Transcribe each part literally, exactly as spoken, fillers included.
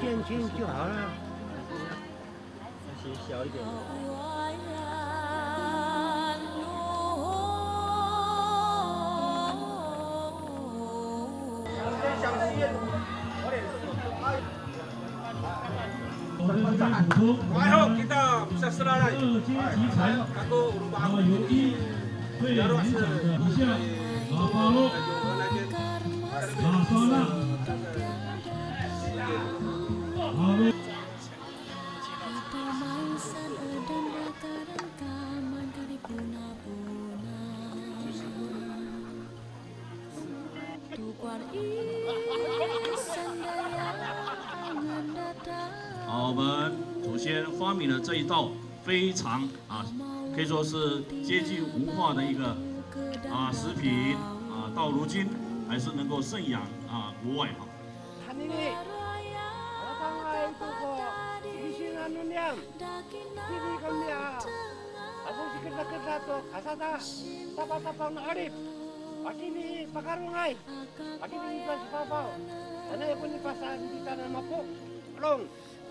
现金就好了。写小一点。Ayo, kita bisa selamat. Ako, rumah ako. 好，我们祖先发明了这一道非常啊，可以说是接近无话的一个啊食品啊，到如今还是能够盛养啊国外哈。 Hanini, awa sanga'ay to ko sikisingan no niyam. Itini kami a, ato sikedakeda to kasata, tapatapang no 'alip. Pakini pakarongay, pakini i pasipapaw. Sanay ko nipasaan kita na mapolong.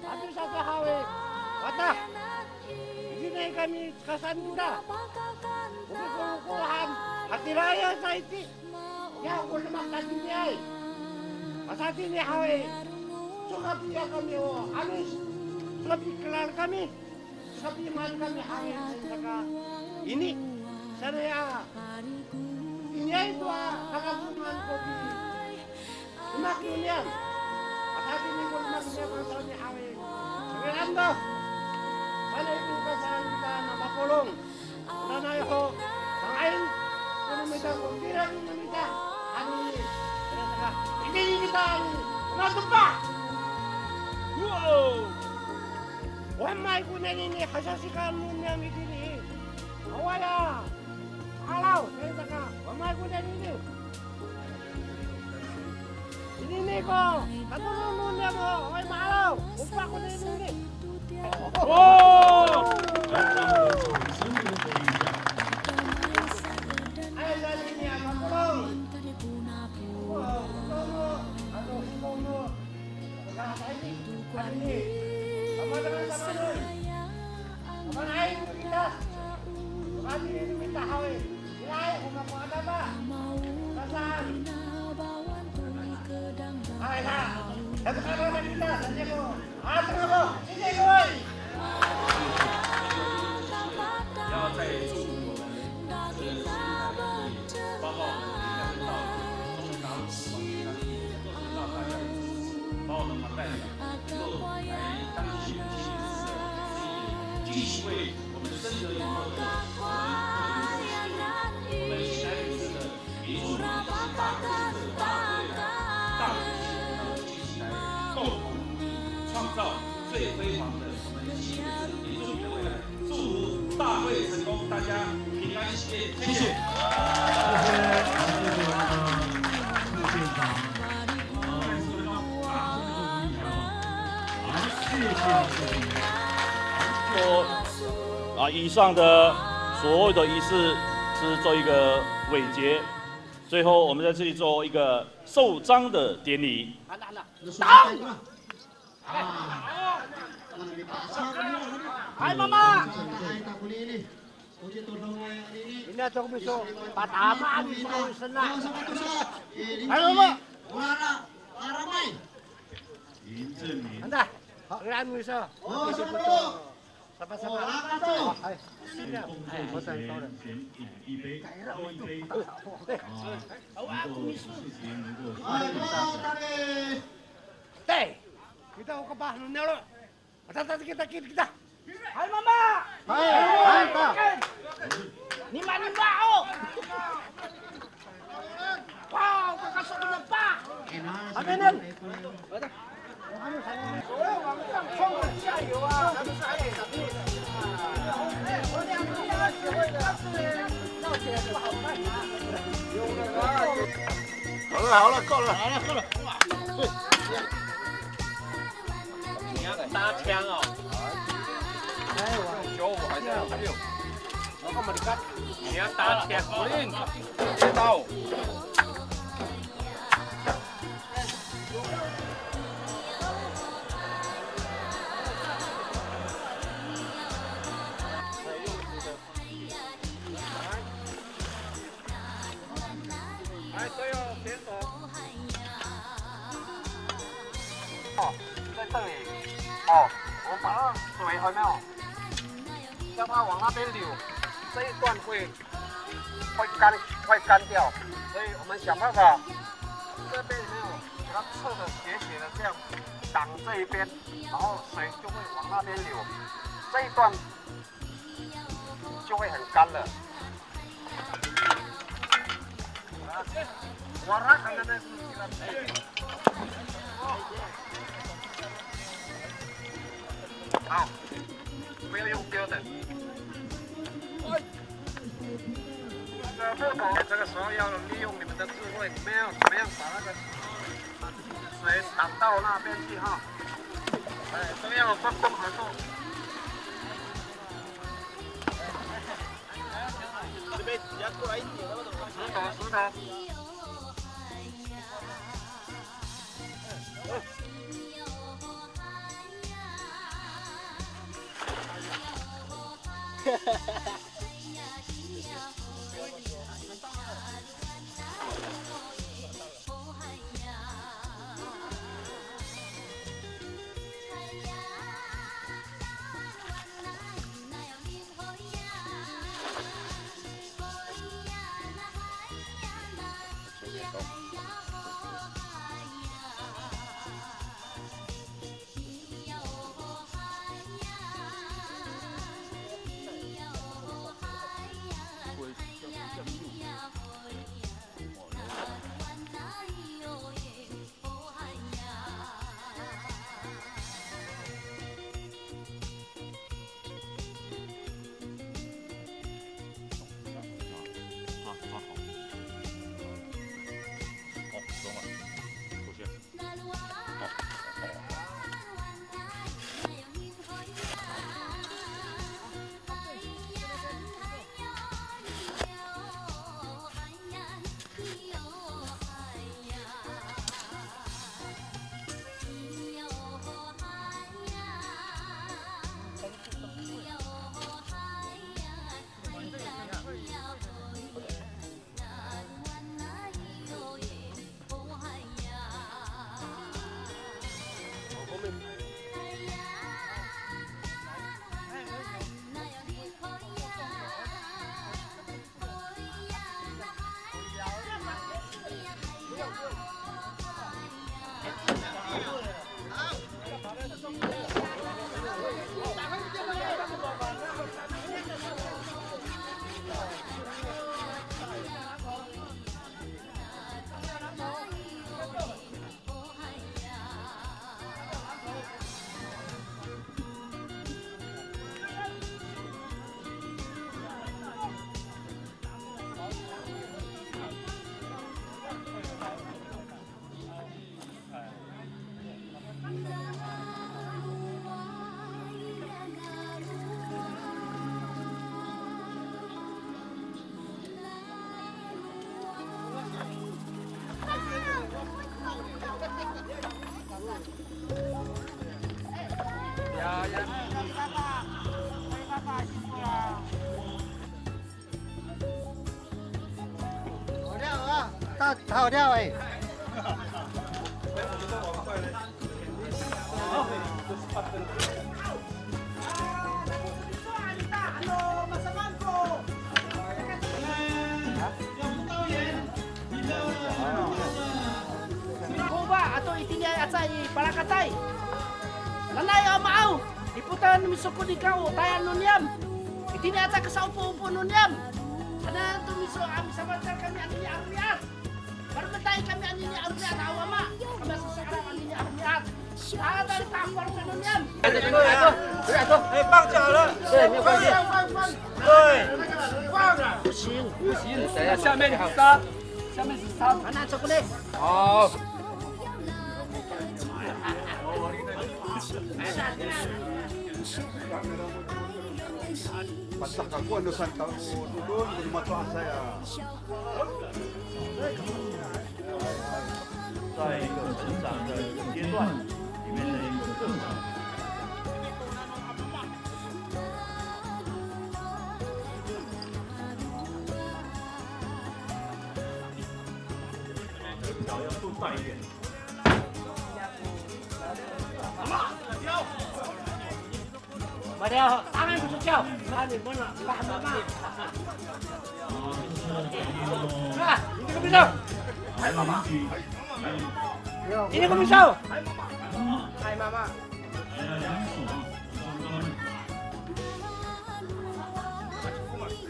Ato sato haw i, wata. Itini kami kasaan kita. Oko ko, oko han, hatiraay sa iti. Ya, ko demak tatiniay. Masatini haw i, cowa piya kami o 'amis, cowa pikelal kami, cowa pimaan kami haw i, saka ini, sanay a, iniay to a kakapongan ko pi, demak no niyam. Masatini ko demak no niyam, masatini haw i, saka ito, sanay ko kasaan kita na mapolong. Nanay ho, sanga'ay ko no mita ko, tira ko no mita. Ano ni, tira ka, ini kita, ano, natepah. Wow! Wamay ko nani ni, hasasikan no niyam itini. Awa ya, alaw, tira ka, wamay ko nani ni. Inini ko, katono no niyam ho, oway ma'araw, opa ko nini. O! Ay, sa nini a makolong. O, kotono, ato kotono. Sa nini, sama dengan sama nun. Aman ay, kita. Kami ini minta hawi. Ilay, ko mako adama. Kasaan. Ay, ha. Eto ka na kita, sa niya ko. Ah, sa niya ko. Sige, koy. 要再祝福我们这个新的一年，包括我们看到中南部，我们想也做得到大家的祝福，把我们带来，能够来当选新的市长，继续为我们深耕以后的我们，我们下一次的民主民主大会的大会，大会的时候，我们一起来共同创造最辉煌的我们新的民主的未来。 祝福大会成功，大家平安喜乐，谢谢。谢谢。谢谢，谢谢我们的副县长。好，再次回到大会的舞台哦。好，谢谢，谢谢。我，啊，以上的所有的仪式是做一个尾结，最后我们在这里做一个授章的典礼。 Hay, mama! Ina to ko miso, patamaan miso ko sena. Hay, mama! Anda, ilaan miso. Sama-sama. Hay. Hay, 我再一杯，喝一杯。Hay, kita o kapah no niyaro'. Matatad kita, kita, kita. Hay, mama! Hay, hay, pa. Nima, nima, o! Wow, kakasok na pa! Aminin! Halo, halo, 够了。Halo, 够了。你要搭腔哦。九五还是六？你要搭腔。接到。这里，哦，我们把那水有没有，让它往那边流，这一段会会干会干掉，所以我们想办法这边有没有给它侧的斜斜的这样挡这一边，然后水就会往那边流，这一段就会很干了。好，不要用丢的。这个时候要利用你们的智慧，怎么样，怎么样把那个水挡到那边去哈？哎，都要分工合作。这边比较过来一点，那个石头，石头。Koba ato itiniay aca i palakatay. Nanay a maaw, dipotan no miso ko nikaw o tayal no niyam. Itini aca kasa'opo'opo no niyam. Hanan to miso a misamacal kami anini a romi'ad. Malemetay kami anini a romi'ad, awa ma. Kami a sosa'araw anini a romi'ad. 哎，放就好了。对，没有关系。对。不行，不行，等一下，下面是沙，下面是沙。好。 在一个成长的阶段里面的一个成长。脚要度大一点。Tangan ko so'ecaw. Nah, ini ko miso. Ini ko miso. Ay, mama.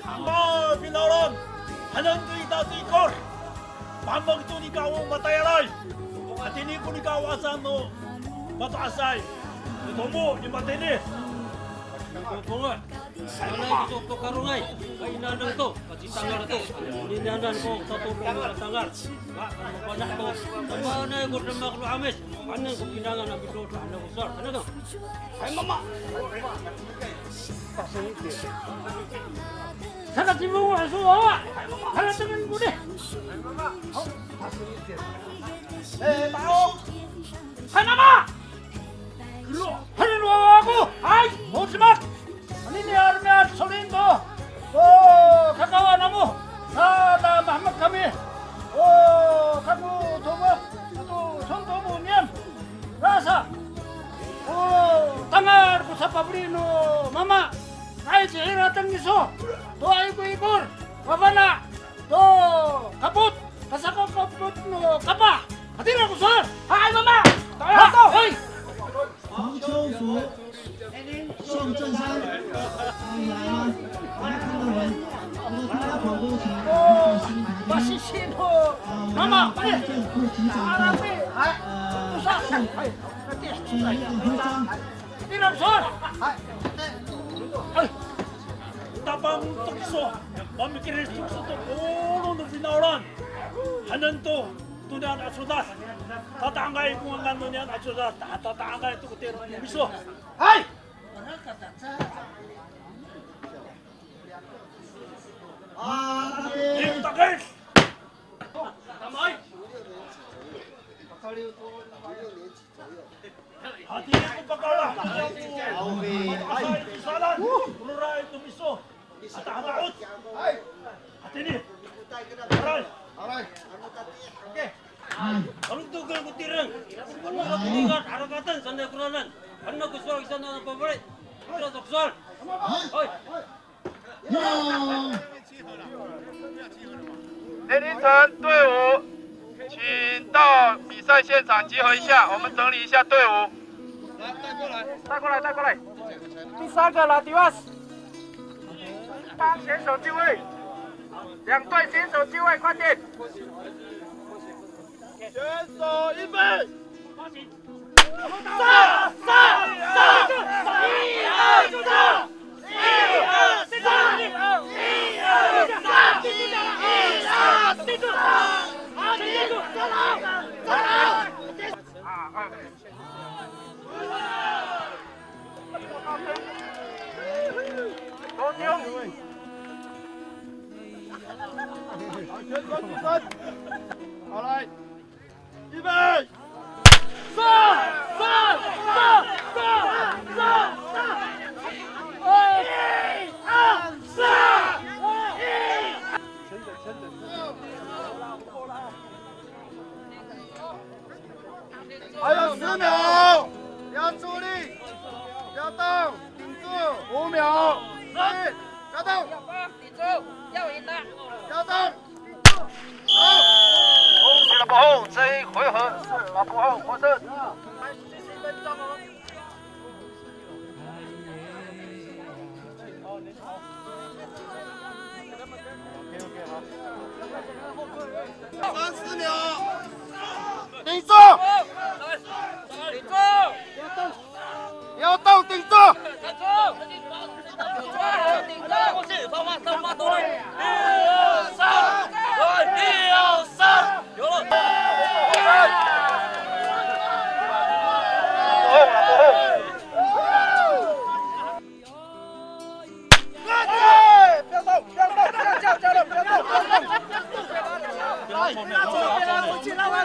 Ano, finawlan, hanen to ita to ikor. Pamek to nika o matayalay. Hatini ko nika o asan no mato'asay. Tomo ni matini. Ko, ko, ko. Sanay ko to pakarongay, kainanang to, kacitangal to, ninianan ko sato ko matangal, ka, ano panak to, kamanay ko demak no 'Amis, anan ko pinangan a midodo, ano ko sowal, ano to? Hay mama. Sana cimong aso, ha? Haratengen ko ni. Eh, tao. Hay mama. Hanen wawa ako, hay, o demak. Anini a romi'ad so'elin to, o kakawa namo, sa ta mahemek kami. O kako to, to sonto no niyam. Rasa, o tangal ko sapafeli no mama. Ay, cihirateng iso to a ikoikor, mafana' to kapot, kasakakapot no kapah. Hatira ko sowal. Hay mama. Hay. 黄秋福、宋振山，欢迎来吗？来看到人，我都看到口都起来，很开心。Pasisino. Mama, 这个不急，呃，是这个徽章。Tapang to kiso, mamikir to kiso to polong no finawlan. Hanen to, to niyam a codad. Tata'angay ko ngangan no niyam a codad, ta-, tata'angay to ko tira no miso. Hay! Takis! Hatini ko pakala. Ay, misalan. Roray to miso. Ata, ata, ot. Hatini. Aray. Aray. Kaloktokan ko tireng. Ano ko tireng, arakatan, sanay koranan. Ano ko sowal, saan a pafeli. Ira ko sowal. Hoy. 林林城队伍，请到比赛现场集合一下，我们整理一下队伍。来，带过来，带过来，带过来。第三个 Latiwas，帮选手就位，两队选手就位，快点。选手预备。 上，上，上，一二三，一二三，一二三，一二三，好，加油，加油。啊，啊。好，来。 预备，上，上，上，上，上，上，一二三，一二三。还有十秒，不要出力，不要动，顶住，五秒，四，不要动。 顶住，要赢了。要动。好。恭喜老伯虎，这一回合是老伯虎获胜。还有四十分钟哦。三十秒。顶住。顶住。 不要动，顶住！顶住！顶住！顶住！一二三，一二三，有了！不要动，不要动，不要叫，叫了，不要动，不要动。来，拉出来，拉回去，拉回来。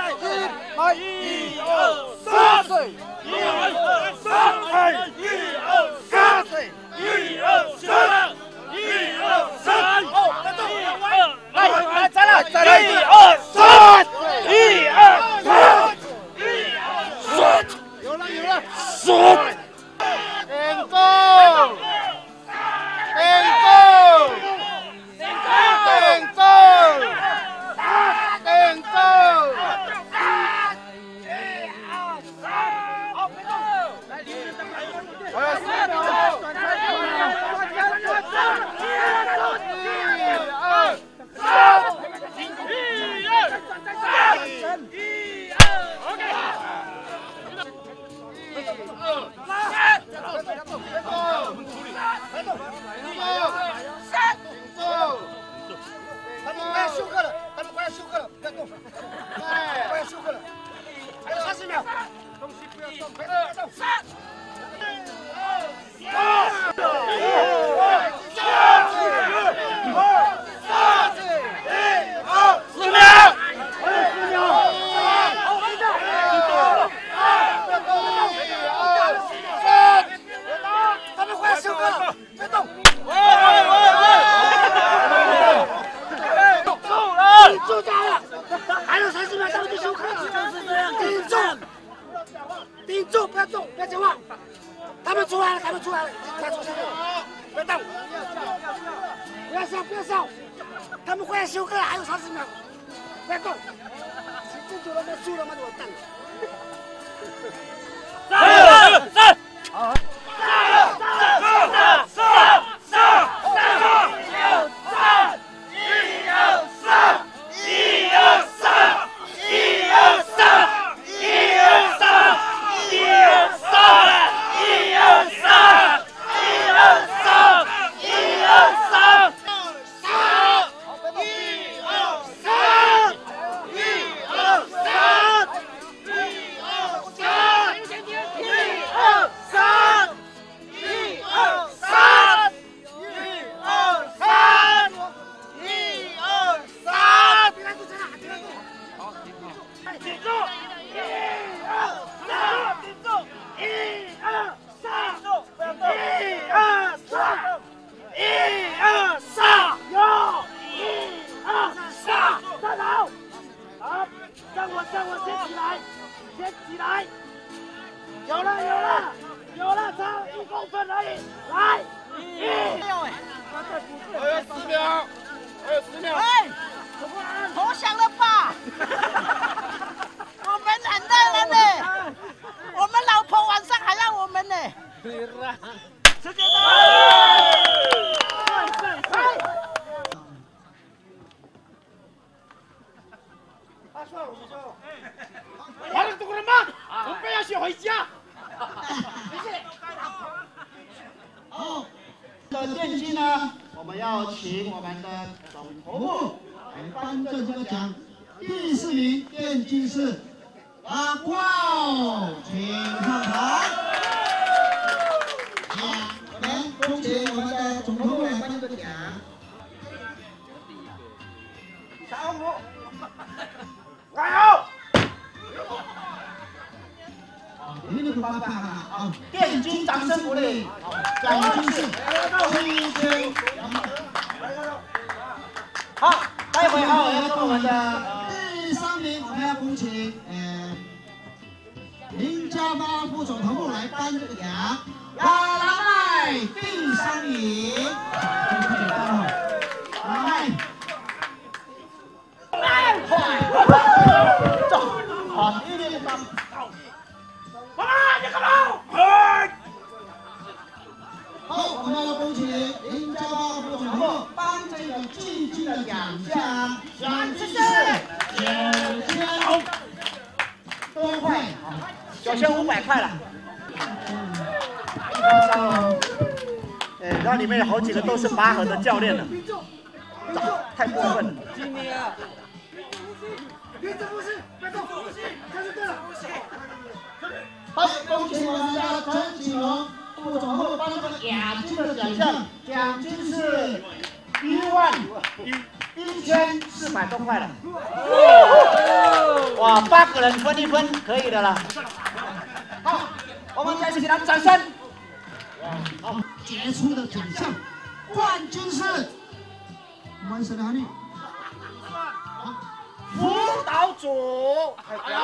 来，一二三， 一二三，哎，一二三，一二三，一二三，好，哎，快要休克了，还有三十秒。东西不要动，不要动。四秒，还有四秒。他们快要休克了。 别动！喂，喂，喂，喂！顶住就好了，还有三十秒，他们就休克了。顶住，顶住，不要动，不要讲话。他们出来了，他们出来了，他出来了，不要动，不要笑，不要笑，他们快要休克了，还有三十秒，不要动。这就他妈输了吗？我蛋！加油！加油！ 一二三，一二三，一二三。顶住！一二三，顶住！一二三，顶住！一二三，一二三，有！一二三，站好！好，站稳，站稳，先起来，先起来。 有了，有了，有了，差一公分而已。来，一，还有十秒，还有十秒。哎，投降了吧？我们很累了呢，我们老婆晚上还要我们呢。时间到了。哎。 完了，都给我们，我们要先回家。好，这个电竞呢，我们要请我们的总头目来颁证这个奖。第四名电竞是阿光，请上台。好，我们恭请我们的总头目来颁这个奖。 加油！电竞掌声鼓励，奖金是七千。好，待会啊，要跟我们的第三名，我们要恭喜，呃， 林家发副总头目来颁这个奖。哇，来，第三名。来。好，一定要。好，我们要恭喜林家发副总头目颁这个季军的奖项，奖金是九千。 多块，九千五百块了。哎，那里面有好几个都是拔河的教练了，太过分了。好，恭喜我们的陈启龙副总头目，頒发亚军的奖项，奖金是 一万一千四百多块了。哇，八个人分一分，可以的啦。好，我们再次给他们掌声。好，杰出的奖项，冠军是，我们是哪里？好，辅导组。哎，不要，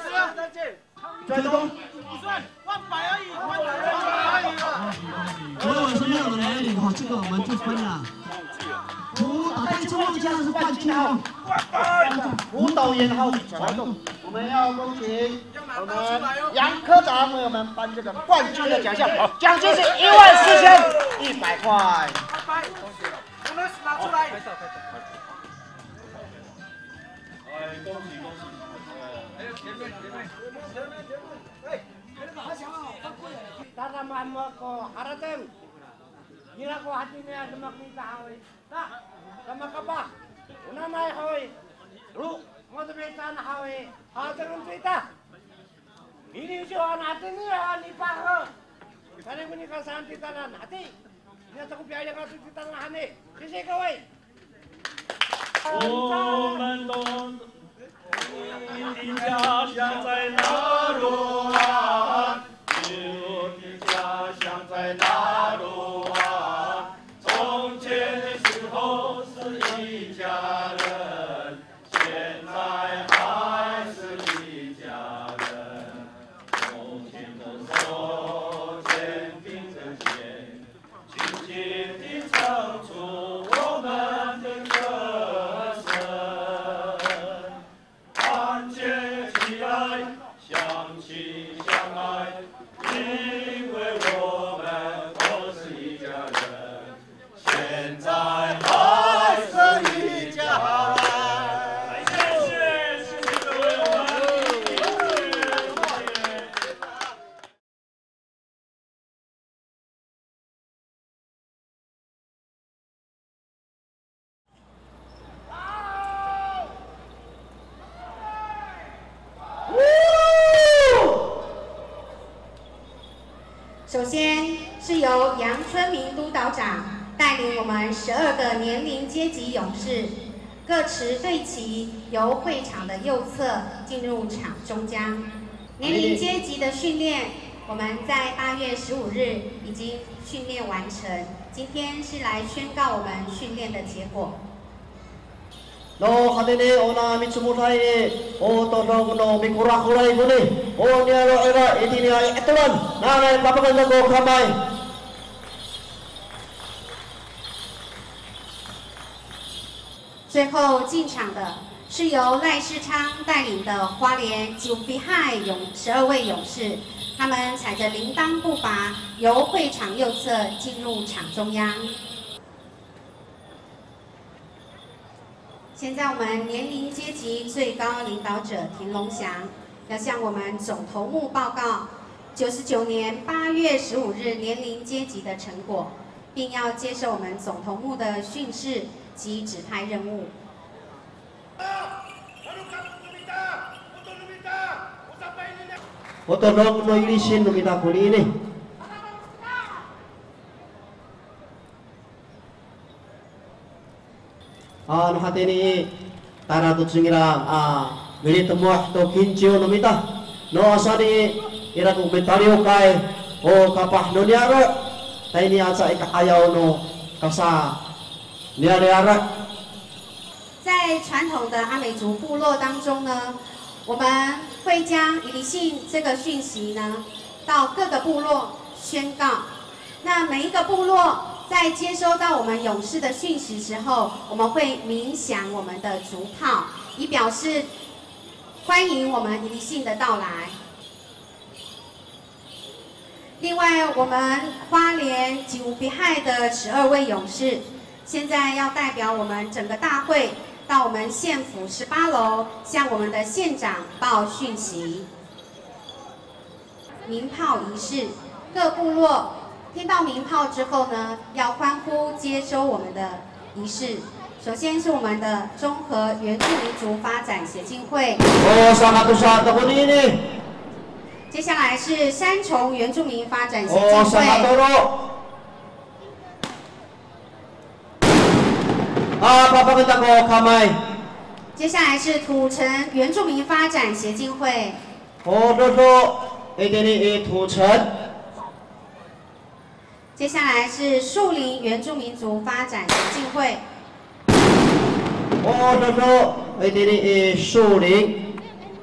不要，再见。 最终，不算，万百而已，万百而已。昨天晚上没有人来领哈，这个我们就分了。我打开中间是冠军哈。舞蹈员哈，我们要恭喜我们杨科长为我们颁这个冠军的奖项，奖金是一万四千一百块。 拿出来。哎，恭喜恭喜！哎，前面前面前面前面，哎，那个好想哦，放过来。Tadamaanay ko harateng. Ira ko hatini a demak nita haw i. Ta, sa makapah. O nanay haw i. Ro, matobitan haw i, haw, terun to ita. Ini siyo, ano, hatini, ano, i paho. Tani ko nika saan titanan, hati. Niya to ko piya, niya to titanan, hani. Sisi, kaway. 我们都，你的家乡在哪儿啊？你的家乡在哪儿啊？从前的时候是一家人，现在还是一家人。同心同手，肩并着肩， 紧紧地唱出我们的歌声，团结起来，相亲相爱，因为我们都是一家人，现在还是一家人。谢谢，谢谢各位，我们一起。 首先是由杨春明督导长带领我们十二个年龄阶级勇士，各持队旗，由会场的右侧进入场中央。年龄阶级的训练，我们在八月十五日已经训练完成，今天是来宣告我们训练的结果。 No hatini ona micomoday i, o todong no mikorakoray koni, o niyaro' ira itini a i 'atolan, nanay papaken to ko kamay. 最后进场的是由赖世昌带领的花莲九比海勇十二位勇士，他们踩着铃铛步伐，由会场右侧进入场中央。 现在我们年龄阶级最高领导者田龙祥要向我们总头目报告九十九年八月十五日年龄阶级的成果，并要接受我们总头目的训示及指派任务。 O todong no ilisin no mita konini. Ano hatini i, tayra to cingraan a militemoh to kinciw no mita. No asani ira ko mitaliwkay o kapah no niyaro', tayni aca i ka'ayaw no kasa niyaro' ira. 在传统的阿美族部落当中呢，我们会将ilisin这个讯息呢，到各个部落宣告。那每一个部落在接收到我们勇士的讯息之后，我们会鸣响我们的竹炮，以表示欢迎我们ilisin的到来。 另外，我们花莲九比海的十二位勇士，现在要代表我们整个大会，到我们县府十八楼，向我们的县长报讯息。鸣炮仪式，各部落听到鸣炮之后呢，要欢呼接收我们的 仪式。首先是我们的中和原住民族发展协进会。O sakatosa to konini. 接下来是三重原住民发展协进 O 会。Sakatolo. A, papakita ko kamay. 接下来是土城原住民发展协进会。O dodo, itini i 土城. 接下来是树林原住民族发展协进会。O dodo, itini i 树林.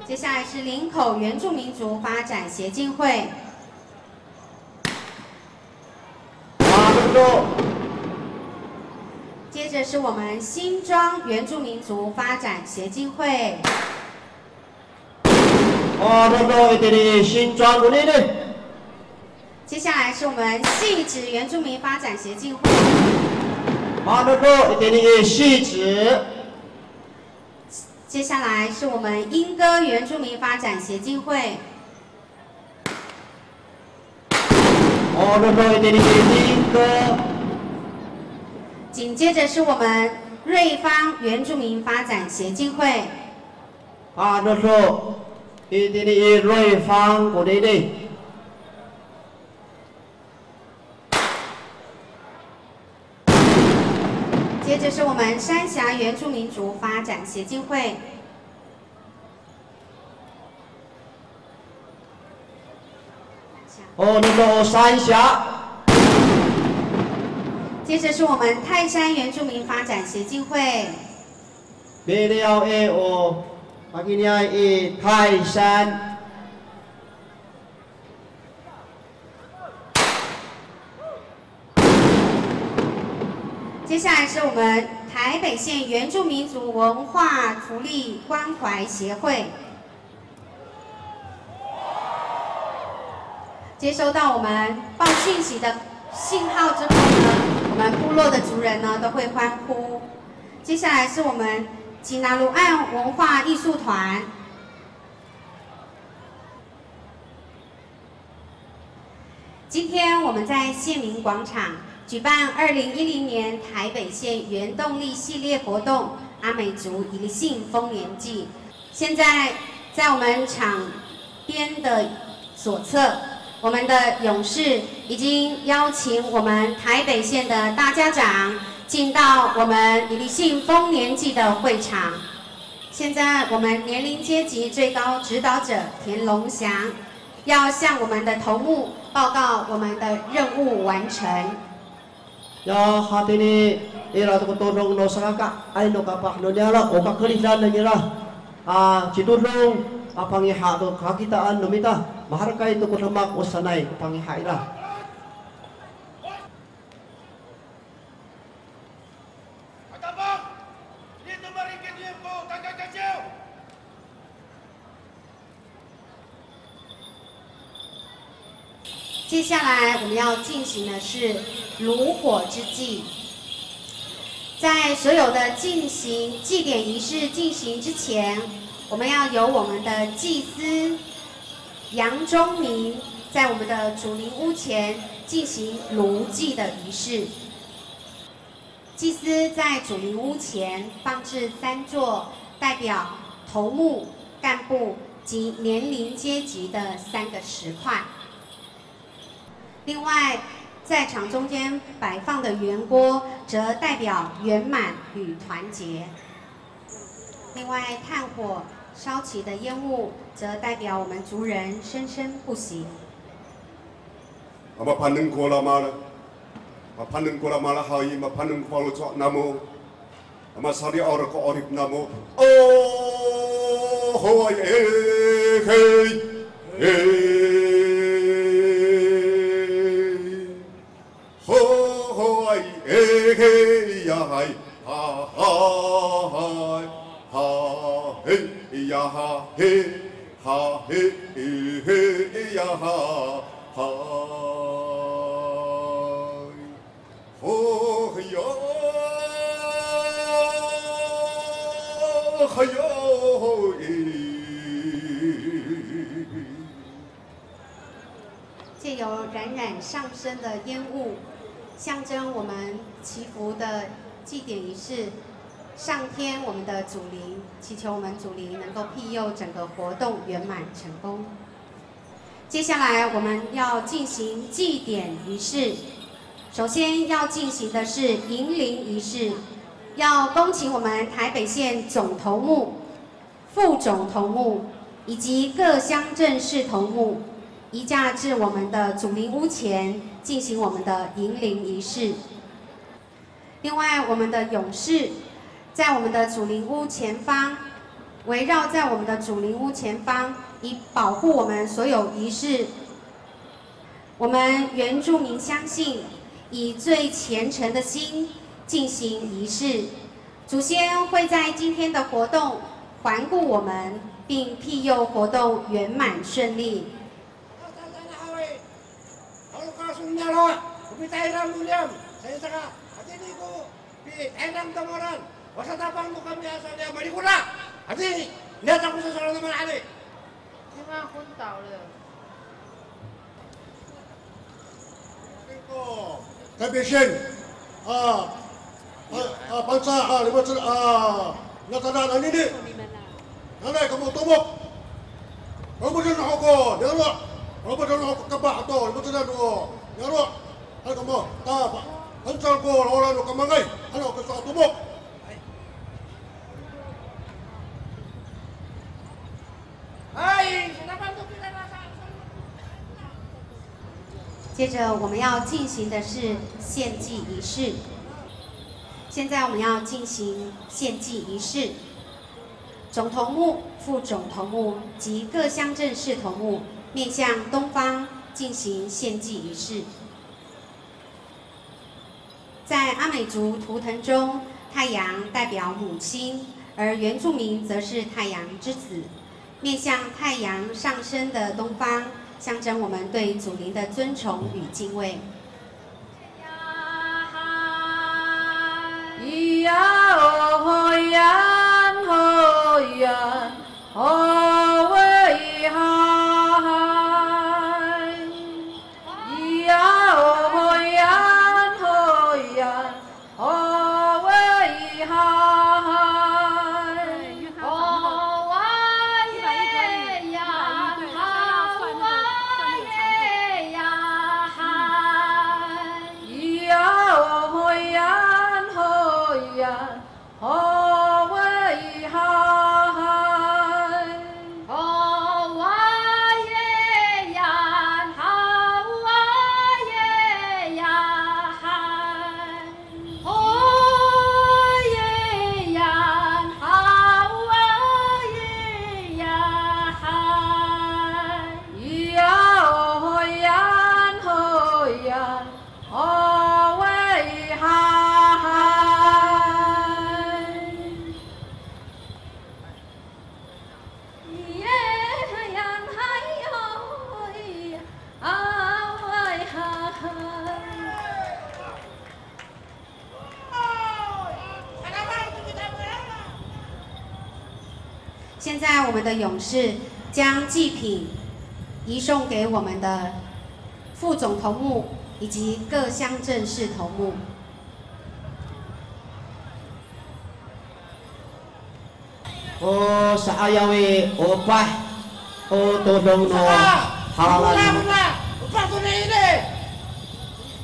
接下来是林口原住民族发展协进会。A dodo. 接着是我们新庄原住民族发展协进会。 O dodo, itini i 新庄 konini. 接下来是我们汐止原住民发展协进会。O dodo, itini i 汐止. 接下来是我们莺歌原住民发展协进会。O dodo, itini i 莺歌. 紧接着是我们瑞芳原住民发展协进会。Panodo itini i Loifang konini. 接着是我们三峡原住民族发展协进会。 O nodo o 三峡。 接着是我们泰山原住民发展协进会。 Miliyaw i o pakiniay i 泰山。 接下来是我们台北县原住民族文化福利关怀协会。接收到我们报讯息的信号之后呢，我们部落的族人呢都会欢呼。接下来是我们吉拿鲁岸文化艺术团。 今天我们在县民广场举办二零一零年台北县原动力系列活动——阿美族一力信丰年祭。现在在我们场边的左侧，我们的勇士已经邀请我们台北县的大家长进到我们一力信丰年祭的会场。现在我们年龄阶级最高指导者田龙祥 要向我们的头目报告我们的任务完成。 Ya hatini ira to ko todong no sakakaay no kapah no niyaro' o kakeridan nangra a citodong a pangiha to kakitaan no mita, maherekay to ko demak o sanay ko pangiha ira. 接下来我们要进行的是炉火之祭。在所有的进行祭典仪式进行之前，我们要由我们的祭司杨忠明在我们的祖灵屋前进行炉祭的仪式。 祭司在祖灵屋前放置三座代表头目、干部及年龄阶级的三个石块。另外，在场中间摆放的圆锅则代表圆满与团结。另外，炭火烧起的烟雾则代表我们族人生生不息。 Mapaneng ko lamal, mapaneng ko lamal haw i, mapaneng ko faloco' namo. Masari'or ko 'orip namo. O hoay, e, hey, hey. Ho hoay, e, hey, ya, hay. Ha, ha, hay. Ha, hey, ya, ha, hey. Ha, he, he, he, ya, ha, ha. Ho, ya, ha, ya, ho, e. 借由冉冉上升的烟雾，象征我们祈福的祭典仪式，上天我们的祖灵，祈求我们祖灵能够庇佑整个活动圆满成功。接下来我们要进行祭典仪式，首先要进行的是迎灵仪式，要恭请我们台北县总头目、 副总头目以及各乡镇市头目移驾至我们的祖灵屋前，进行我们的迎灵仪式。另外，我们的勇士在我们的祖灵屋前方，围绕在我们的祖灵屋前方，以保护我们所有仪式 我们原住民相信，以最虔诚的心进行仪式，祖先会在今天的活动环顾我们，并庇佑活动圆满顺利。 Kapisin. A, a, a, Pangcah, a, Limacel, a, Natana, nanini. Nanay kamo tomok. Lomeden ho ko niyaro'. Lomeden ho ko kapah ato, lomeden ho niyaro'. Hay kamo, ta, pa, hancal ko lola no kamangay. Ano, ko sa tomok. Hay. 接着我们要进行的是献祭仪式。现在我们要进行献祭仪式。总头目、副总头目及各乡镇市头目面向东方进行献祭仪式。 在阿美族图腾中，太阳代表母亲，而原住民则是太阳之子。面向太阳上升的东方，象征我们对祖灵的尊崇与敬畏。 Hoyan, hoyan, hoyan, hoyan, hoyan. 现在我们的勇士将祭品移送给我们的副总头目以及各乡镇市头目。 O sa'ayaw i, o epah ko todong no halalan.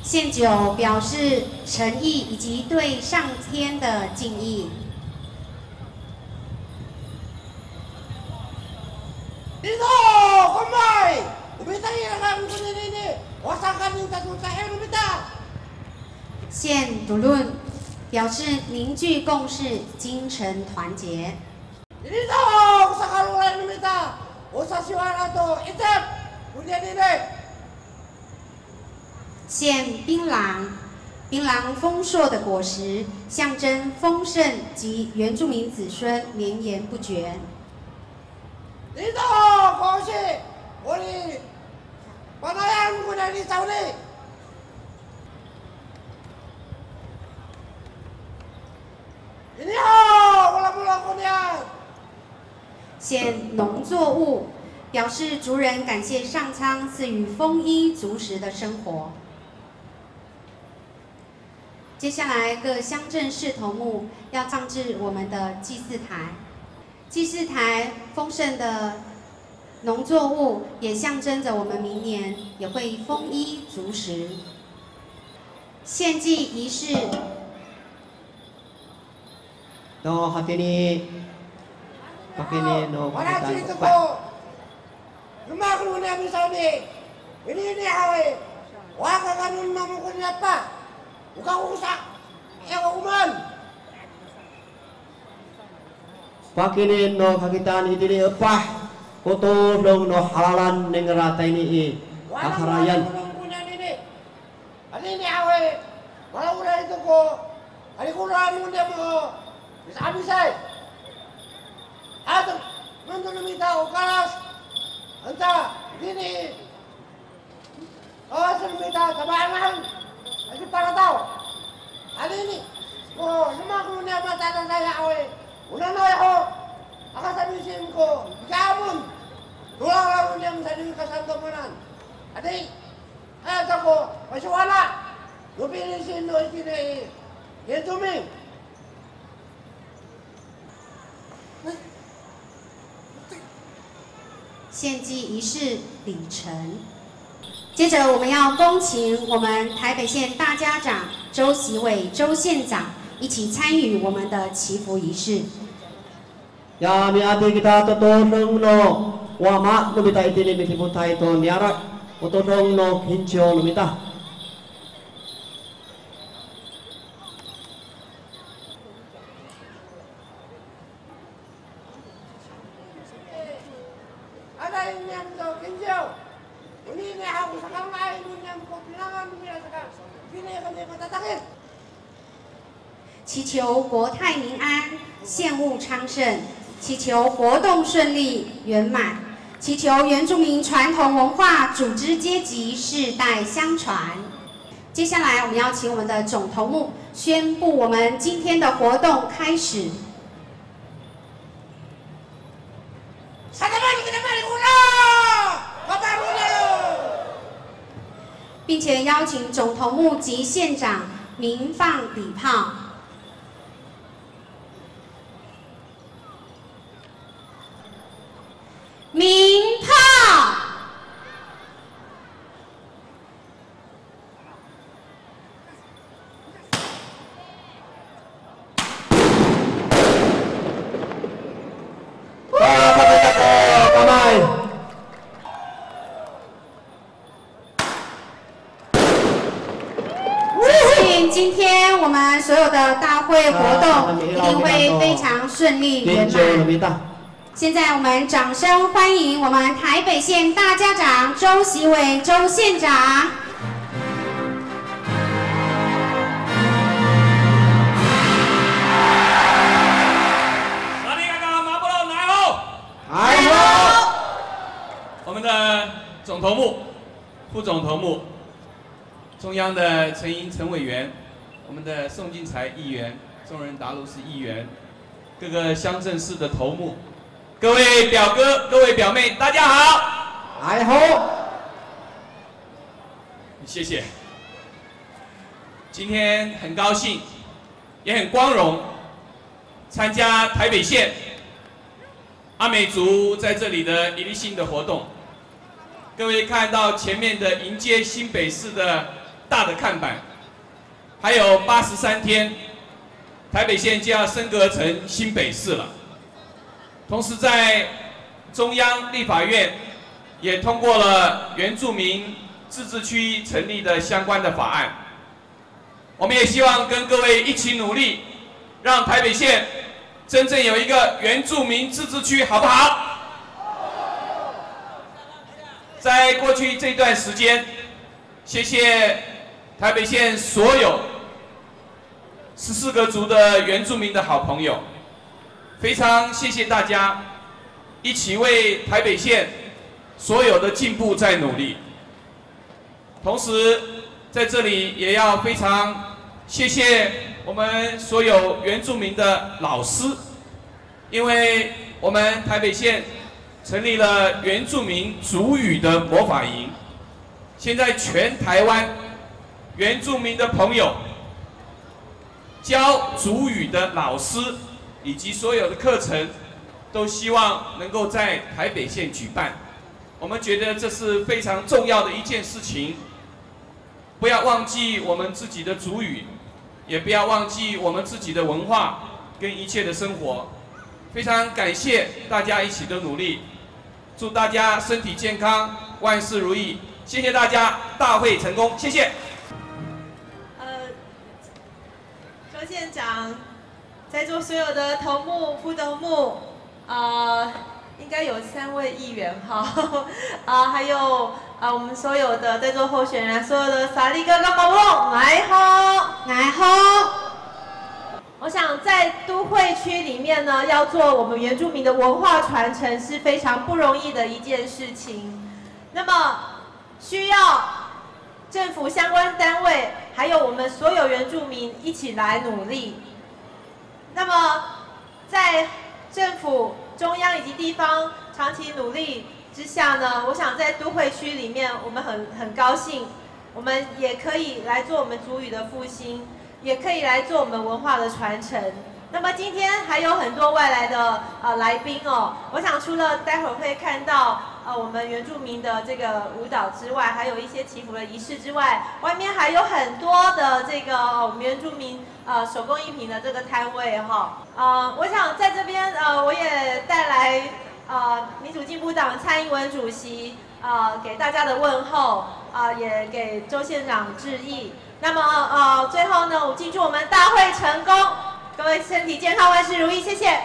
献酒表示诚意以及对上天的敬意。 Ito, komay! O mitangil ako konini, o sakanin ta to caay no mita. 献 tolon 表示凝聚共识，精诚团结。 Ito, o sakaloray no mita, o sasiwala to icep konini. 献槟榔，槟榔丰硕的果实，象征丰盛及原住民子孙绵延不绝。 Ito, kosi, o ni, panayan ko nani sawni. Ini ho, wala mo ko niyan. 献农作物，表示族人感谢上苍赐予丰衣足食的生活。接下来，各乡镇市头目要上至我们的祭祀台。祭祀台丰盛的农作物，也象征着我们明年也会丰衣足食。献祭仪式 To hatini, pakayni no kakitaan ko epah. Demak no niyam i sawni, ini, ini haw i, wa kakaenen namo ko niyam pa, o kako sa, e, wa komaen. Pakayni no kakitaan itini epah ko todong no halalan ningra tayni i kakarayan. Anini awa i, malaolay to ko, kalikoran no niyam o misa'amisay. Ato, nonto no mita o kalas, anta, dini, kalas no mita, tabaangan, asi parataw. Anini, ko, demak no niyam a tadasay awa i, o nanay ho, aka samisim ko, i ka'amon, tolalaw no niyam sa dini kasantomanan. Adi, Aya kako, pasiwala no pilisin no itini i Yitomi. 献祭仪式礼成。接着，我们要恭请我们台北县大家长周习伟周县长一起参与我们的祈福仪式。Ya, miati kita to todong no wama no mita itini mikipotay to niyaro', o todong no kinco no mita. Aday niyam to kinco. Onini haw ko sakanga'ay no niyam ko pinangan no mira saka, pini kami matatakid. 祈求国泰民安，献物昌盛，祈求活动顺利圆满，祈求原住民传统文化、组织阶级世代相传。接下来，我们邀请我们的总头目宣布我们今天的活动开始。 并且邀请总头目及县长鸣放礼炮。鸣炮。 相信今天我们所有的大会活动一定会非常顺利圆满。现在我们掌声欢迎我们台北县大家长周习伟周县长。 我们的总头目、副总头目、中央的陈英陈委员、我们的宋进财议员、中仁达罗氏议员、各个乡镇市的头目、各位表哥、各位表妹，大家好。 谢谢。今天很高兴，也很光荣，参加台北县阿美族在这里的一日性的活动。各位看到前面的迎接新北市的大的看板，还有八十三天，台北县就要升格成新北市了。同时，在中央立法院也通过了原住民自治区成立的相关的法案。我们也希望跟各位一起努力，让台北县真正有一个原住民自治区，好不好？在过去这段时间，谢谢台北县所有十四个族的原住民的好朋友，非常谢谢大家一起为台北县所有的进步在努力。同时，在这里也要非常谢谢我们所有原住民的老师，因为我们台北县成立了原住民族语的魔法营，现在全台湾原住民的朋友 教族语的老师以及所有的课程，都希望能够在台北县举办。我们觉得这是非常重要的一件事情，不要忘记我们自己的族语，也不要忘记我们自己的文化跟一切的生活。非常感谢大家一起的努力，祝大家身体健康，万事如意。谢谢大家，大会成功，谢谢。呃， 周县长，在座所有的头目、副头目，呃，应该有三位议员哈，啊，还有啊，我们所有的在座候选人，所有的 salikaka mapolong, nga'ay ho, nga'ay ho。我想在都会区里面呢，要做我们原住民的文化传承是非常不容易的一件事情。那么， 需要政府相关单位，还有我们所有原住民一起来努力。那么，在政府中央以及地方长期努力之下呢，我想在都会区里面，我们很，很高兴，我们也可以来做我们族语的复兴，也可以来做我们文化的传承。那么今天还有很多外来的，呃，来宾哦，我想除了待会儿会看到呃，我们原住民的这个舞蹈之外，还有一些祈福的仪式之外，外面还有很多的这个，呃，我们原住民，呃，手工艺品的这个摊位哈。呃，我想在这边，呃，我也带来，呃，民主进步党蔡英文主席，呃，给大家的问候，呃，也给周县长致意。那么，呃，最后呢，我们敬祝我们大会成功，各位身体健康，万事如意，谢谢。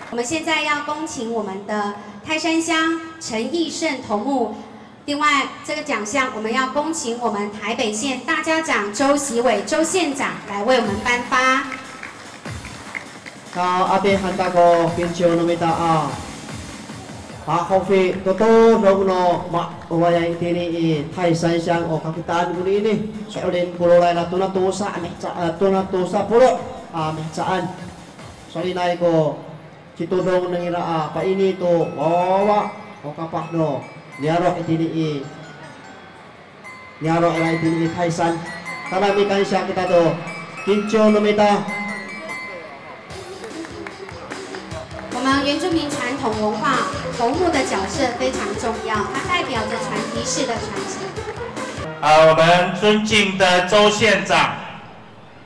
我们现在要恭请我们的泰山乡陈义胜头目。另外，这个奖项我们要恭请我们台北县大家长周习伟周县长来为我们颁发。 Sa, ati han ta ko kinco no mita a pahofi to todong no ma'owayay itini i Taysan siyang o kakitaan konini. So'elin ko roray na tona tosa a miheca, a, tona tosa polo' a mihecaan. So'elinay ko citodong nangra a paini to wawa o kapah no niyaro' itini i Niyaro' ira itini i Taysan. Tada mikansiya kita to kinco no mita. 我们原住民传统文化，头目的角色非常重要，它代表着传仪式的传承。啊，我们尊敬的周县长，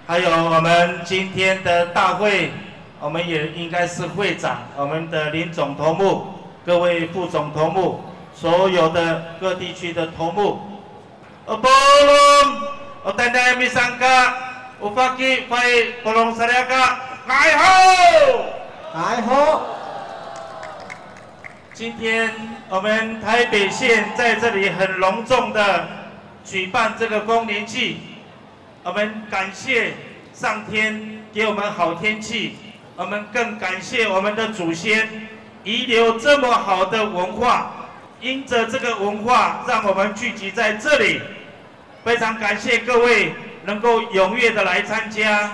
还有我们今天的大会，我们也应该是会长，我们的林总头目，各位副总头目，所有的各地区的头目， O polong, o tayniay misangka, o faki, fay, polong salikaka, nga'ay ho! Nga'ay ho! 今天我们台北县在这里很隆重的举办这个丰年祭，我们感谢上天给我们好天气，我们更感谢我们的祖先遗留这么好的文化， 因着这个文化，让我们聚集在这里。非常感谢各位能够踊跃的来参加。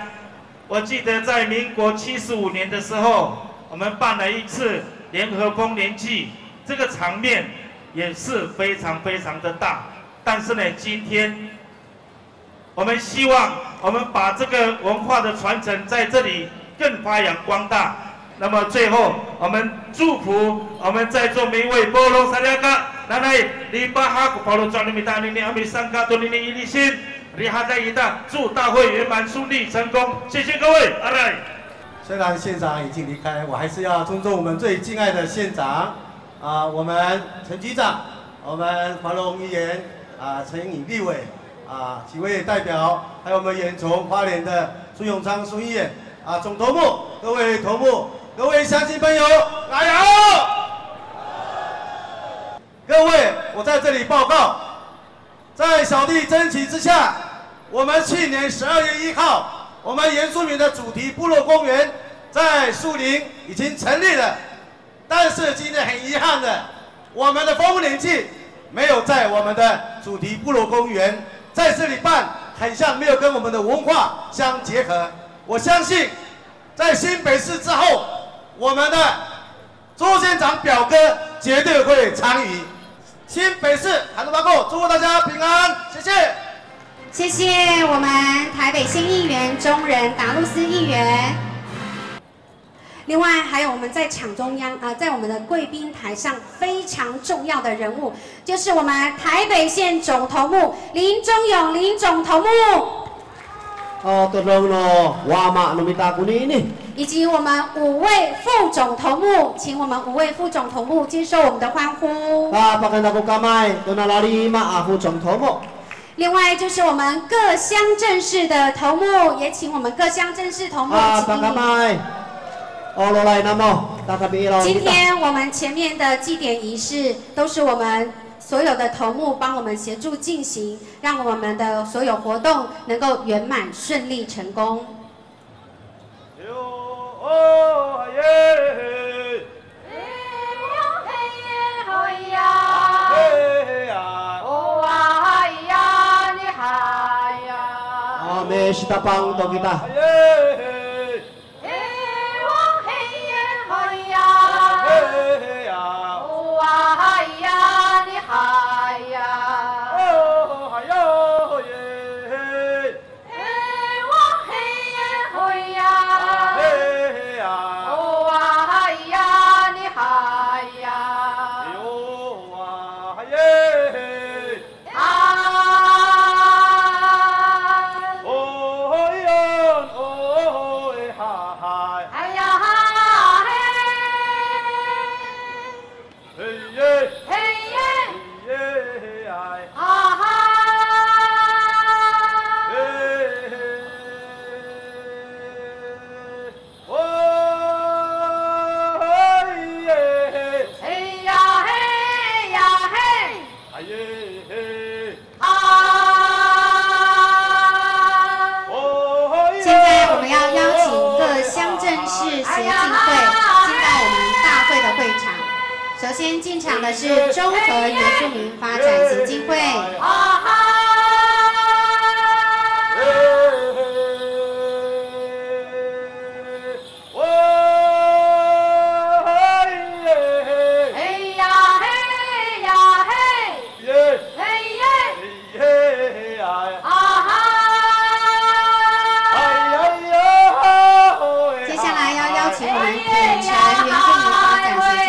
我记得在民国七十五年的时候，我们办了一次联合丰年祭，这个场面也是非常非常的大。但是呢，今天 我们希望我们把这个文化的传承在这里更发扬光大。那么最后，我们祝福我们在座每一位 polong salikaka, nanay lipahak ko faloco' no mita anini a misangka tonini ilisin, rihaday kita, 祝大会圆满顺利成功。谢谢各位，aray。虽然县长已经离开，我还是要尊重我们最敬爱的县长。 啊，我们陈局长，我们华龙议员，啊，陈以立委，啊，几位代表，还有我们远从花莲的苏永昌苏议员，啊，总头目，各位头目，各位乡亲朋友，大家好！各位，我在这里报告，在小弟征集之下，我们去年十二月一号，我们原住民的主题部落公园在树林已经成立了。 但是今天很遗憾的，我们的丰年祭没有在我们的主题部落公园，在这里办，很像没有跟我们的文化相结合。我相信，在新北市之后，我们的周县长表哥绝对会参与。新北市，喊话过，祝福大家平安，谢谢。谢谢我们台北县议员钟仁达露斯议员。 另外还有我们在场中央，呃，在我们的贵宾台上非常重要的人物，就是我们台北县总头目林忠勇林总头目。 O todong no wama no mita konini. 以及我们五位副总头目，请我们五位副总头目接受我们的欢呼。 A, pakayni ko kamay to nalima a 副总头目. 另外就是我们各乡镇市的头目，也请我们各乡镇市头目 A, 请。 Pakamay. O roray namo, tatapi'iraw kita. 今天我们前面的祭典仪式都是我们所有的头目帮我们协助进行，让我们的所有活动能够圆满顺利成功。 Ame, sitapang to kita. 进会，进到我们大会的会场。首先进场的是中和原住民发展协进会。接下来要邀请我们铁城原住民发展协进会。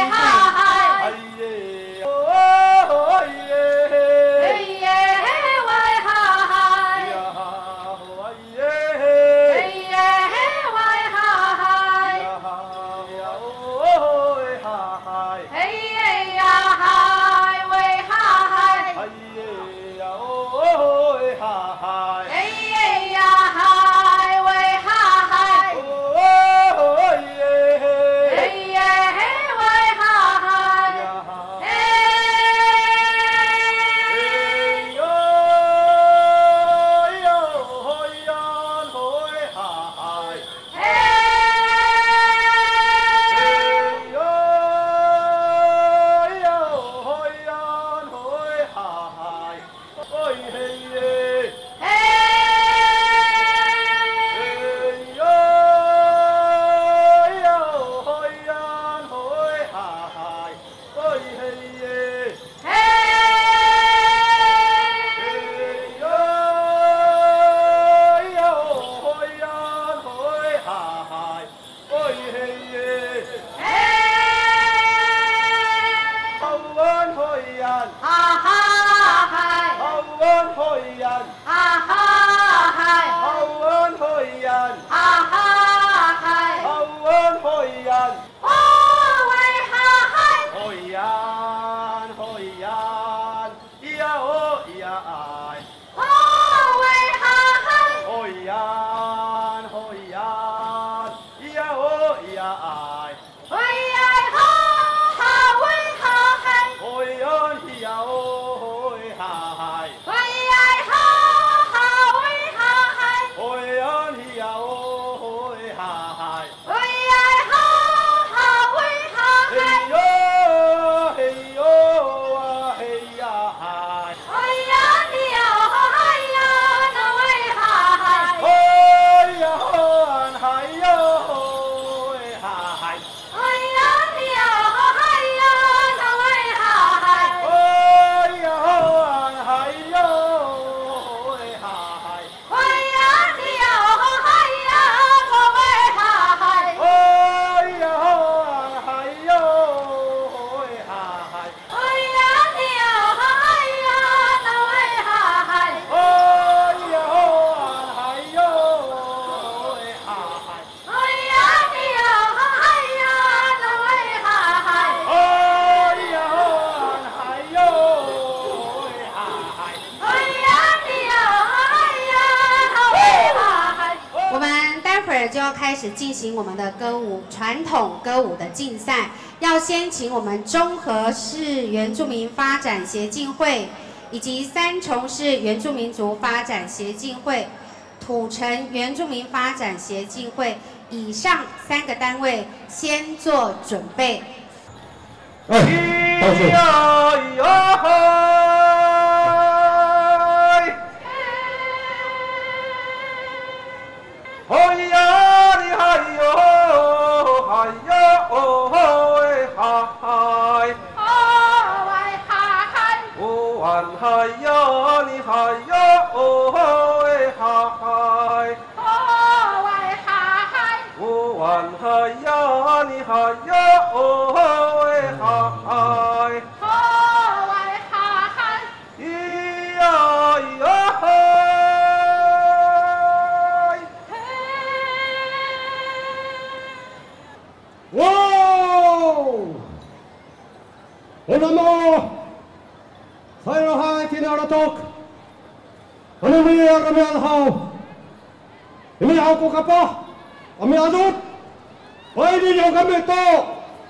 我们待会儿就要开始进行我们的歌舞，传统歌舞的竞赛，要先请我们中和市原住民发展协进会以及三重市原住民族发展协进会、土城原住民发展协进会以上三个单位先做准备。哎，倒数。Wow! O namo, sailahay kina lotok. Ano miya kami haw. Ini haw ko kapah, kami adot. Payni niyo kami to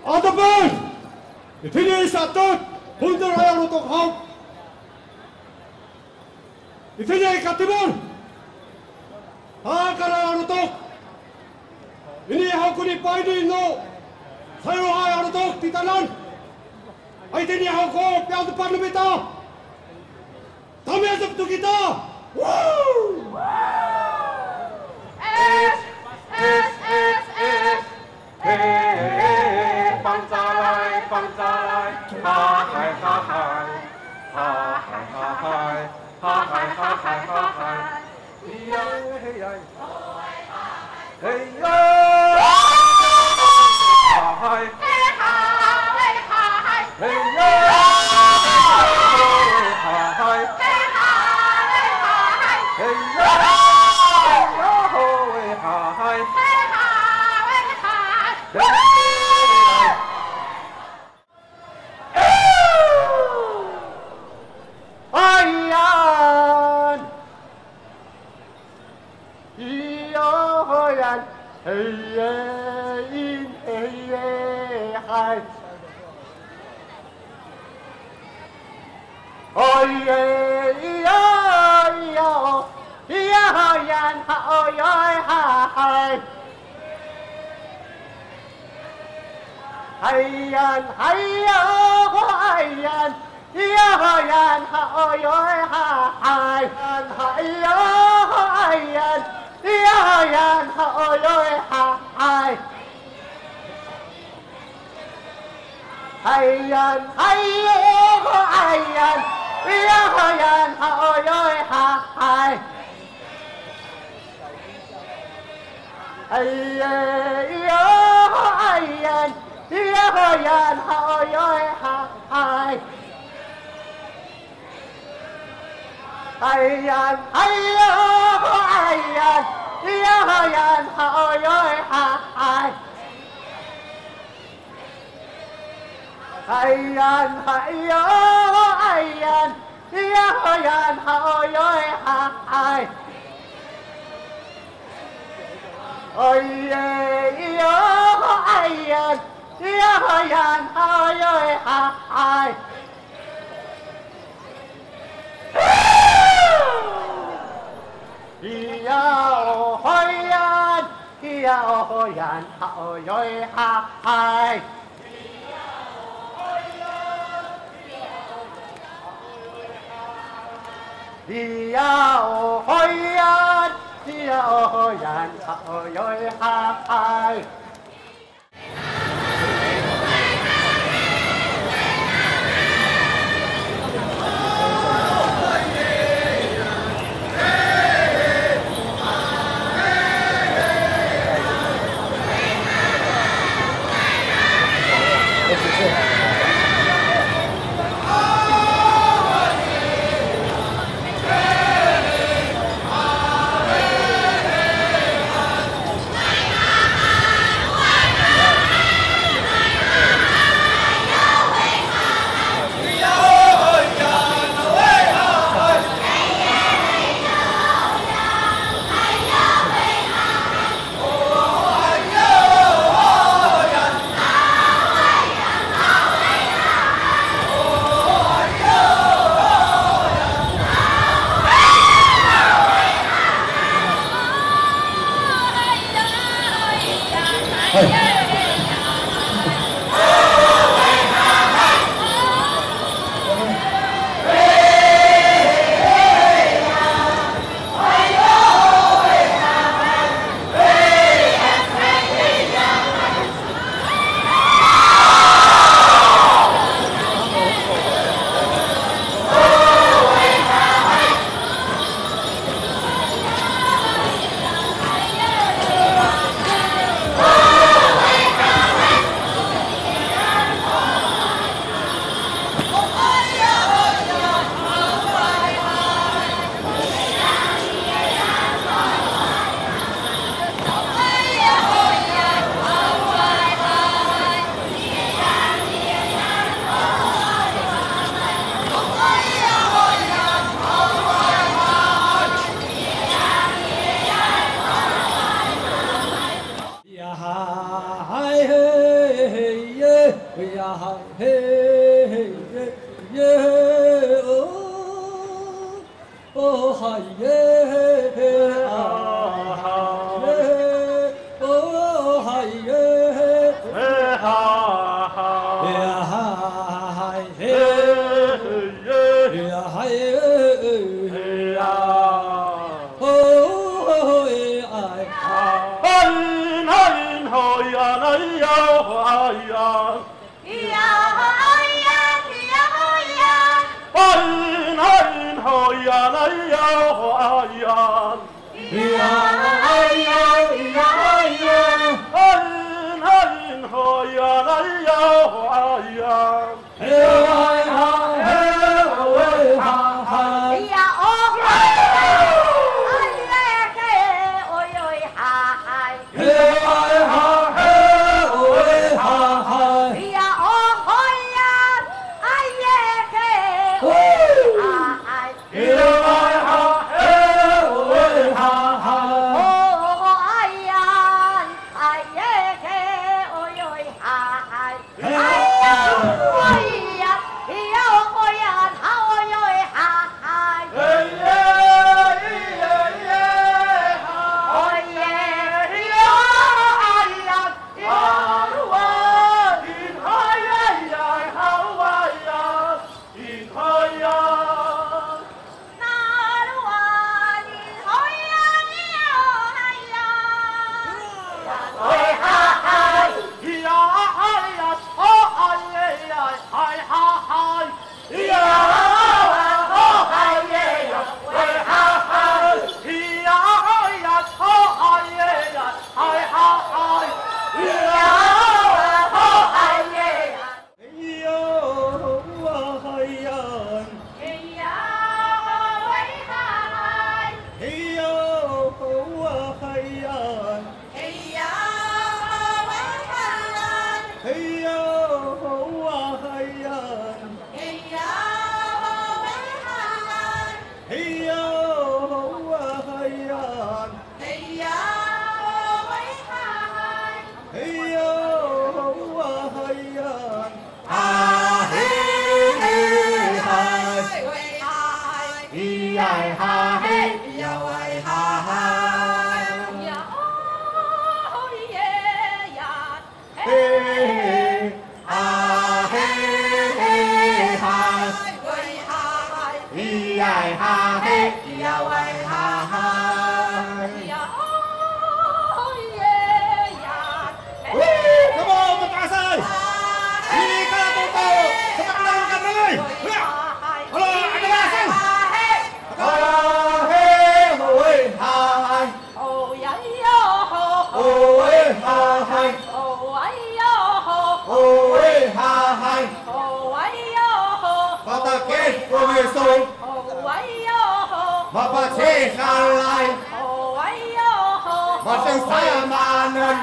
adopen. Itini i sa'etod, ponder aya lotok haw. Itini i katimol, haka a lotok. Ini haw ko nipaini no sayohay a lotok titaanan. Ay, itini haw ko pi'adepan no mita. Tamiyasaw to kita. Woo! Es, es, es, es. He, he, he, Fangcalay, Fangcalay, hahay, hahay, hahay, hahay, hahay, hahay, hahay. Hiyay, hiyay. Hiyay. Hahay. Hiyay. Hahay. Hiyay. Hahay. Ayan. Iyo, hoyan. Heye, in, heye, hay. Oye, iyo, iyo, iyo, hoyan, ha, oyoy, ha, hay. Hayan, hayo, hayan, iyo, hayan, ha, oyoy, ha, hay. Hayan, hayo, hayan, iyo, hayan, ha, oyoy, ha, hay. Hayan, hayo, hayan, iyo, hayan, ha, oyoy, ha, hay. Aye, iyo, ayan, iyo, ayan, ha, oyoy, ha, ay. Ayan, ayo, ayan, iyo, ayan, ha, oyoy, ha, ay. Ayan, ha, iyo, ayan, iyo, ayan, ha, oyoy, ha, ay. Oye, iyo, ayan, iyo, ayan, ha, oyoy, ha, ay. Iya, o, hoyan, iya, o, hoyan, ha, oyoy, ha, ay. Iya, o, hoyan, iya, o, hoyan, ha, oyoy, ha, ay. Ayan, ayan, ayan, ayan. Ayan, ayan, ayan, ayan. Ayan, ayan, ayan, ayan. Ayan, ayan, ayan, ayan. Ayan, ayan, ayan, ayan. Ayan, ayan, ayan, ayan. Mapacihalay. Mapacihalay. Mapacihalay.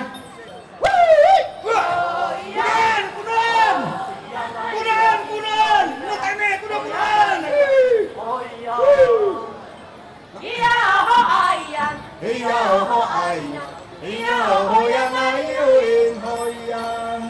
Konan! Konan! Konan! Konan! Konan! Konan! Hiya ho ayan, hiya ho ayan, hiya ho yan, ayo in ho yan.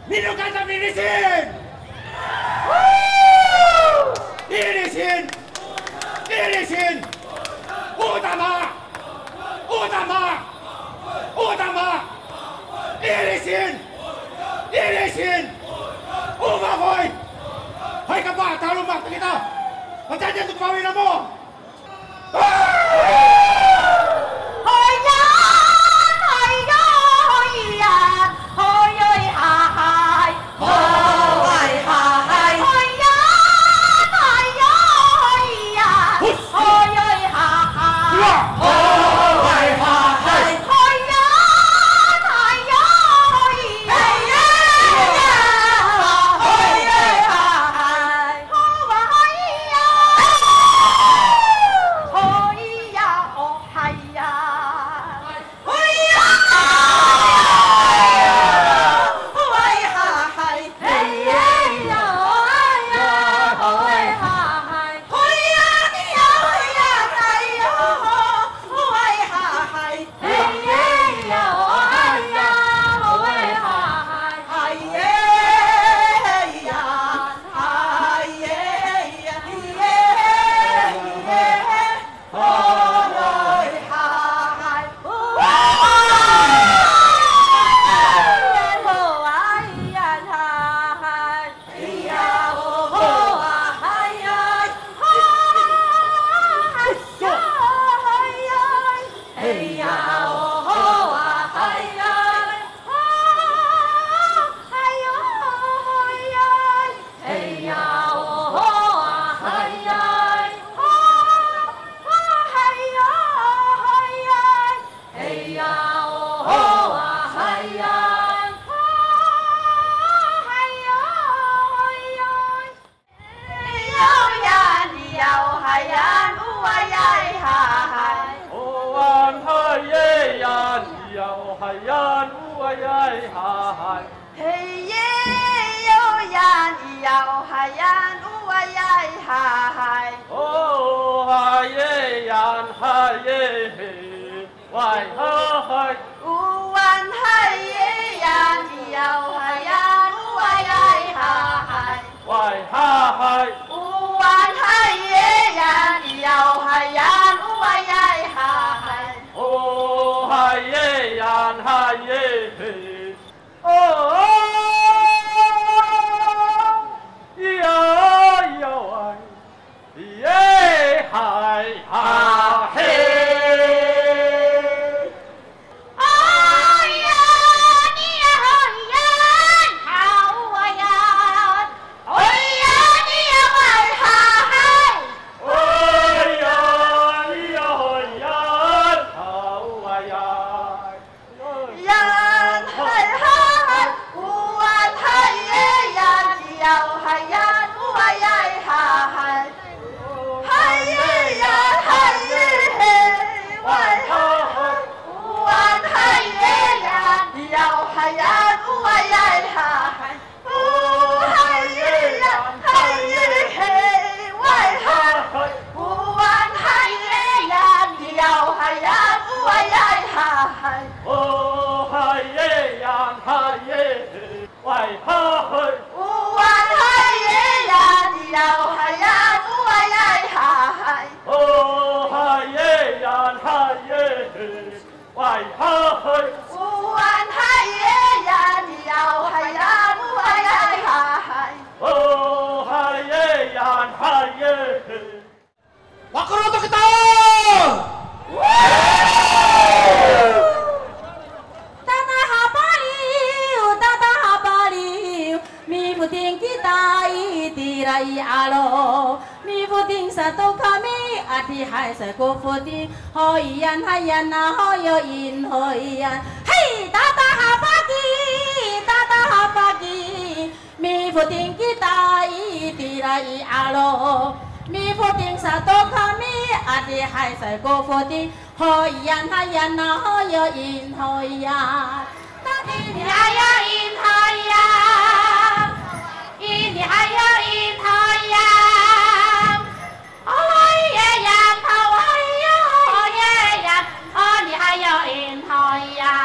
Minokay ta milisin! Ilisin! Ilisin! O tama! O tama! O tama! Ilisin! Ilisin! O mafoy! Hay, kapah, taloma' to kita! Paca'of to ko fangcal namo! Hoyan, hoyan, hoyan, hoyoy, hahay. Hohay, hahay. Hoyan, hoyan, hoyan, hoyoy, hahay. Hohay, hahay. Hoyan, hoyan, hoyan, hoyoy, hahay. Wakoro to kita! Tatahapaliw, tatahapaliw, mifoting kita itira i 'alo. Mifoting sato kami, adihay sa ko foting, hoyan hayan a hoyoyin hoyan. Hay, tatahapaki, tatahapaki, mifoting kita itira i 'alo. Mifoting sato kami, adihay sa ko foting, hoyan hayan a hoyoyin hoyan. Ini hayoyin hoyan. Ini hayoyin hoyan. Hoyeyan, hoyeyan. Ini hayoyin hoyan.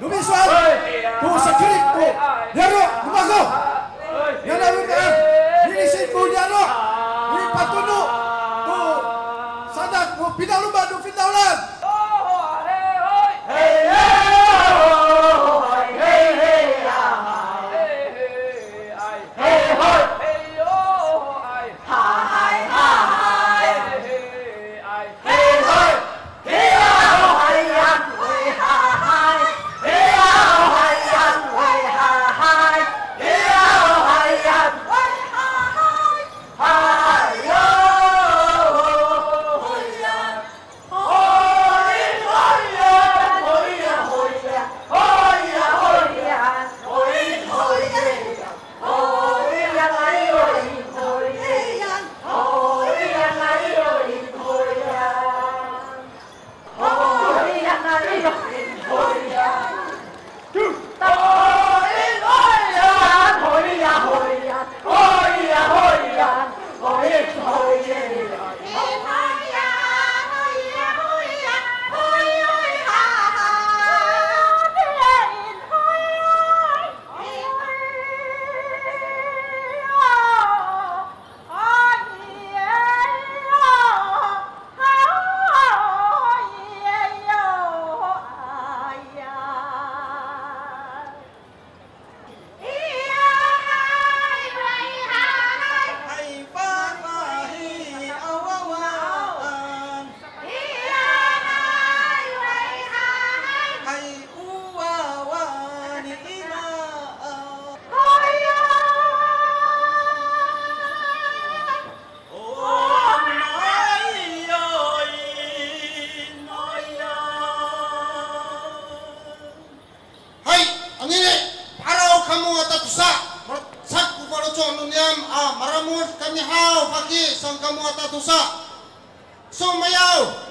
Romi'isowal to sakilik to niyaro' no mako. Yana romi'ad, linisin ko niyaro', mipatono to sadak no pinaloma no finawlan. Saan kamo a tatosa? Somayaw!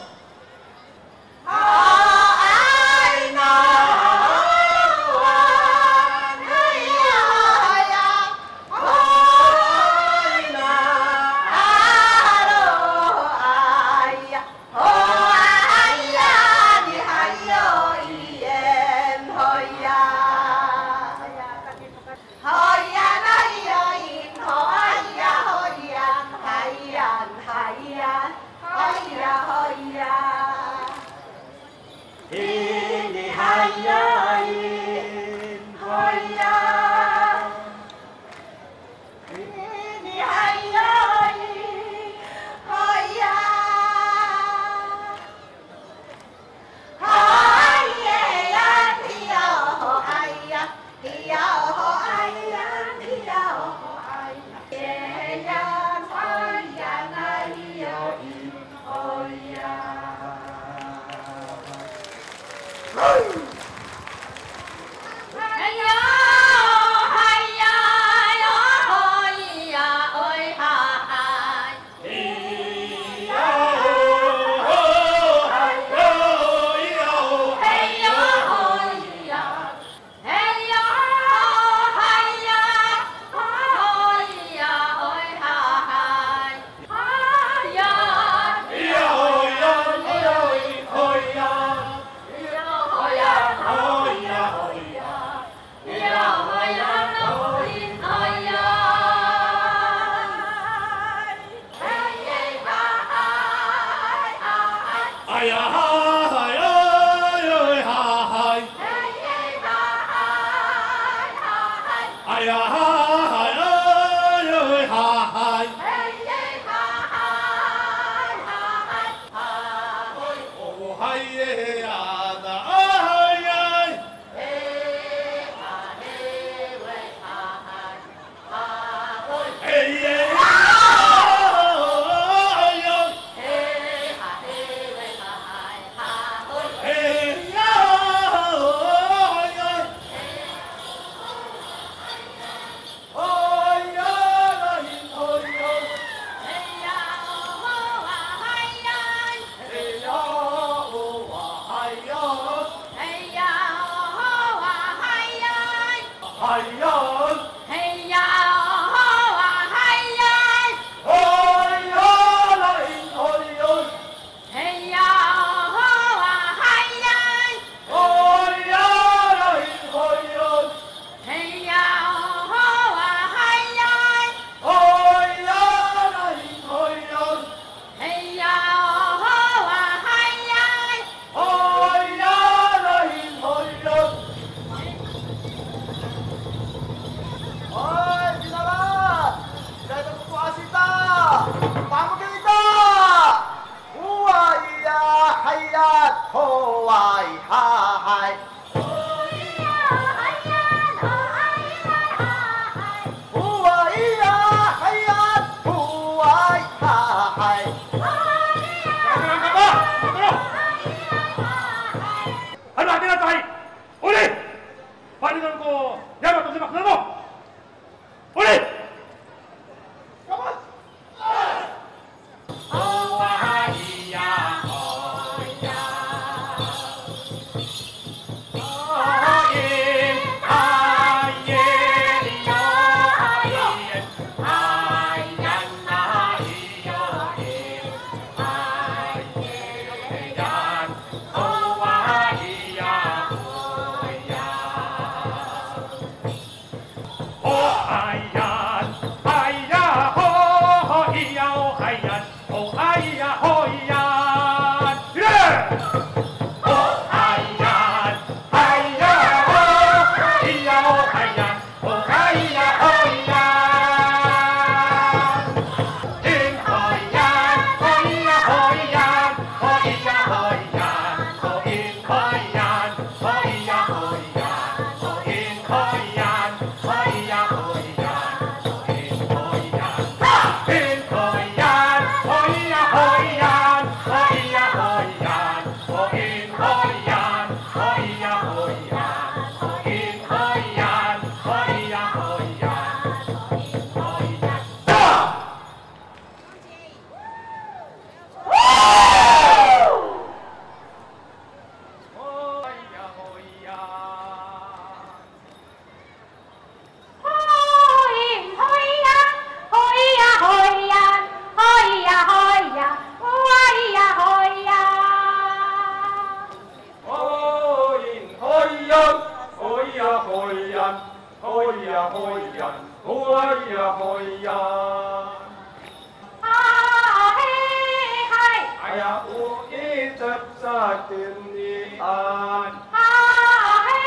Cep sa kinian. Hay,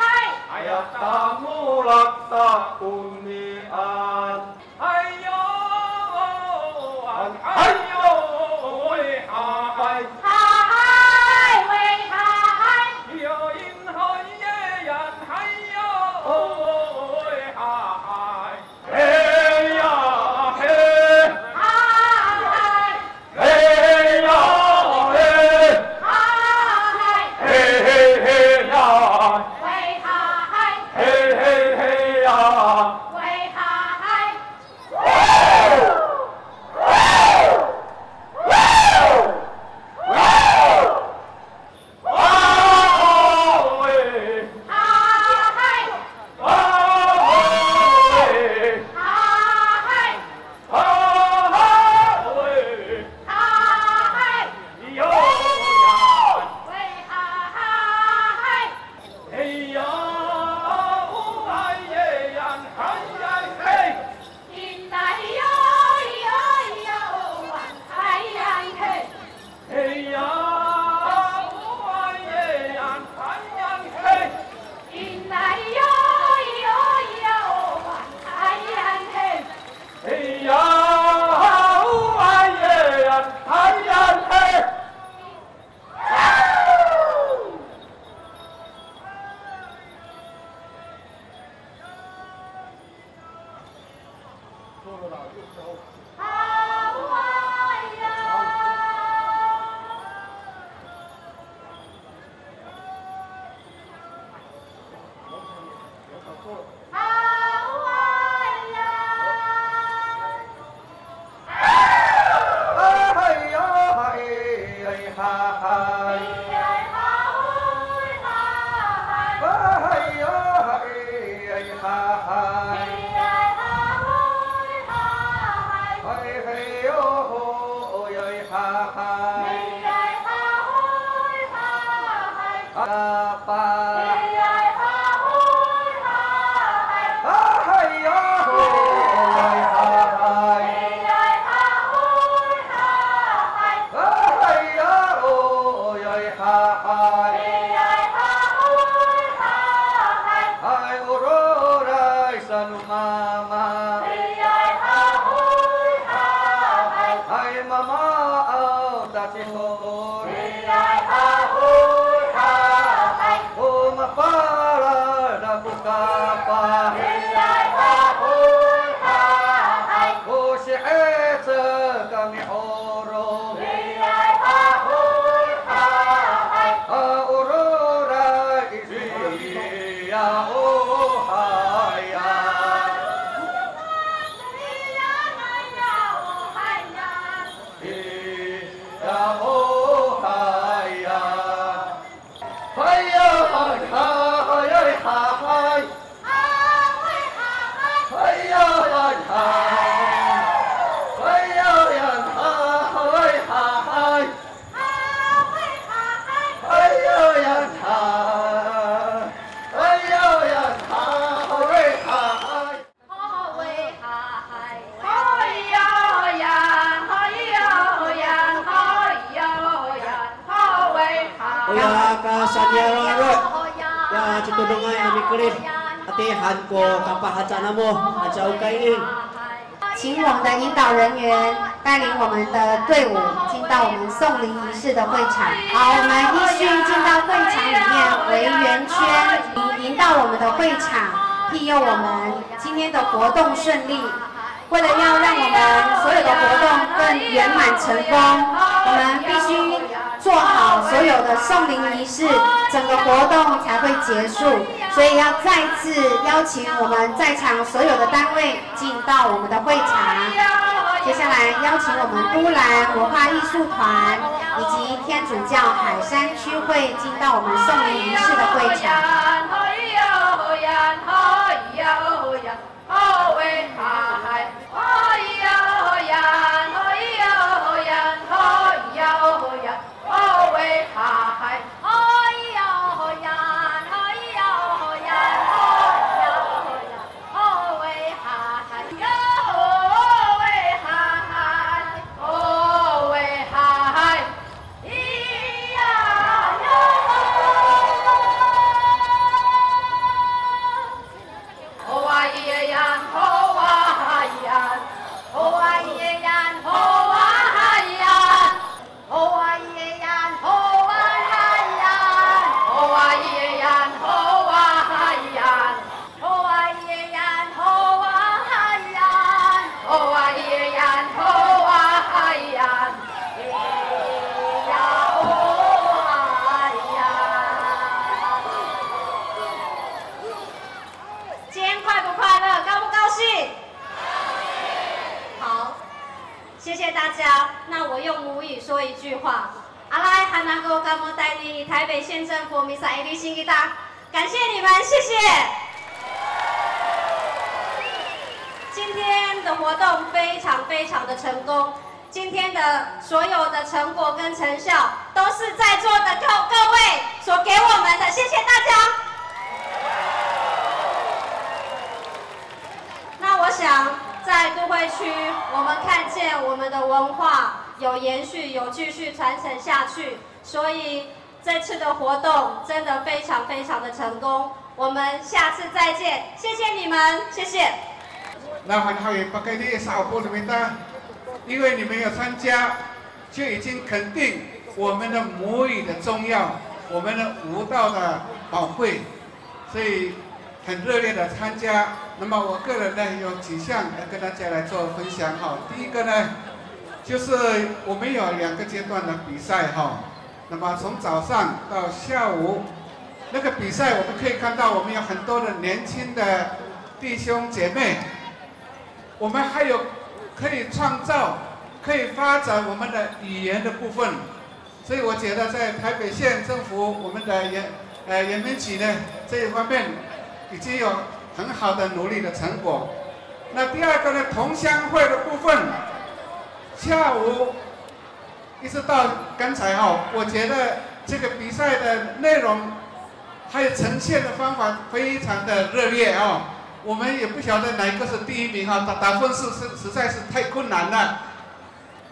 hay. Aya tamolak ta konian. Hayo, hayo, wi hahay. Hahay, wi hahay. Yo in hoy yan hayo, wi hahay. Heya, he. Hahay. Heya, he. Hahay. He, he, heya. Wi hahay. He, he, heya. Wi hahay. Hay, o roray sano mama. Hay, mama aw tacihoy. O mapalal ako kapah. O si'icel kami oro. Oya kasaniyaro'aro ya citodongay a mikerid, atihan ko kapahaca namo aca o kaini. 请我们的引导人员带领我们的队伍进到我们送灵仪式的会场。好，我们依序进到会场里面围圆圈，引导我们的会场，庇佑我们今天的活动顺利。为了要让我们所有的活动更圆满成功，我们必须做好所有的送灵仪式，整个活动才会结束。所以要再次邀请我们在场所有的单位 进到我们的会场。接下来邀请我们都兰文化艺术团以及天主教海山区会进到我们送灵仪式的会场。Nako kamo tayni i 台北县政府 misa'ili singkita. 感谢你们，谢谢。今天的活动非常非常的成功，今天的所有的成果跟成效都是在座的各各位所给我们的，谢谢大家。那我想，在都会区，我们看见我们的文化有延续、有继续传承下去，所以这次的活动真的非常非常的成功。我们下次再见，谢谢你们，谢谢。 Nawhani haw i, pakayni i sa'opo no mita, 因为你们有参加，就已经肯定我们的母语的重要，我们的舞蹈的宝贵。 所以很热烈的参加。那么我个人呢，有几项来跟大家来做分享哈。第一个呢，就是我们有两个阶段的比赛哈。那么从早上到下午，那个比赛我们可以看到，我们有很多的年轻的弟兄姐妹，我们还有可以创造、可以发展我们的语言的部分。 所以我觉得在台北县政府，我们的原，呃，原民局呢，这一方面已经有很好的努力的成果。那第二个呢，同乡会的部分，下午一直到刚才哈，我觉得这个比赛的内容还有呈现的方法非常的热烈哦。我们也不晓得哪一个是第一名哈，打，打分数是实在是太困难了。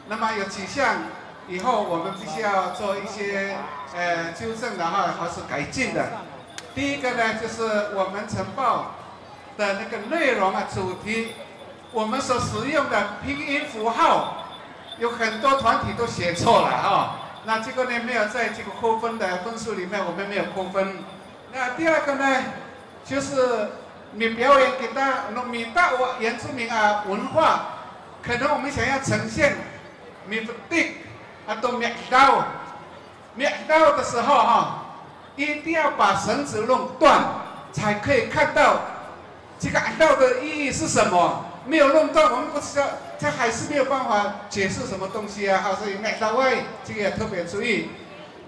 那么有几项以后我们必须要做一些，呃，纠正的哈，或是改进的。第一个呢，就是我们晨报的那个内容啊，主题，我们所使用的拼音符号，有很多团体都写错了哈。那这个呢，没有在这个扣分的分数里面，我们没有扣分。那第二个呢， 就是你表演给大，那么大原住民啊文化，可能我们想要呈现 mifetik 啊，都 mi'edaw，mi'edaw 的时候哈，一定要把绳子弄断，才可以看到这个 'edaw 的意义是什么。没有弄断，我们不知道，他还是没有办法解释什么东西啊。哈，所以 mi'edaway 这个也特别注意。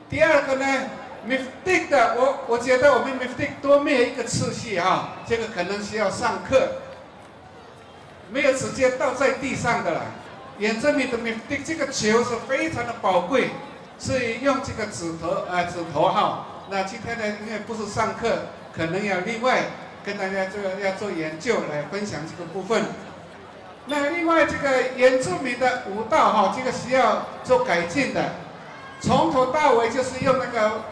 第二个呢，mifetik 的，我，我觉得我们 mifetik 多没有一个次序哈，这个可能需要上课，没有直接倒在地上的啦。原住民的 mifetik 这个球是非常的宝贵，所以用这个指头，呃，指头哈。那今天呢，因为不是上课，可能要另外跟大家这个要做研究来分享这个部分。 那另外这个原住民的舞蹈哈，这个需要做改进的，从头到尾就是用那个，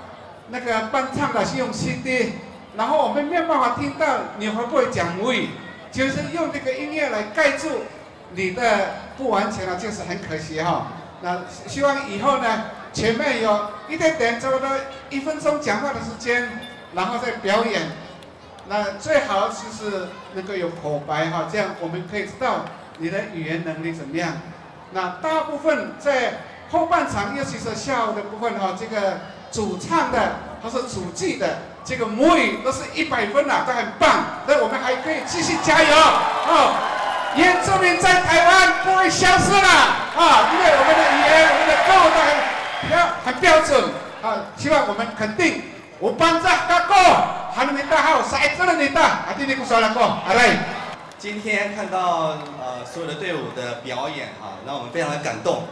那个伴唱的是用 C D，然后我们没有办法听到你会不会讲母语，就是用这个音乐来盖住你的不完全了，就是很可惜哈。那希望以后呢，前面有一点点，差不多一分钟讲话的时间，然后再表演。 那最好就是能够有口白哈，这样我们可以知道你的语言能力怎么样。那大部分在后半场，尤其是下午的部分哈，这个主唱的或是主祭的这个母语都是一百分啦，都很棒。那我们还可以继续加油哦。原住民在台湾不会消失啦啊，因为我们的语言、我们的歌舞都很标，很标准啊，希望我们肯定 O Pangcah kako, han no mita haw, sa'icelen ita, hatini ko sowal ako, aray. 今天看到呃所有的队伍的表演哈，让我们非常的感动。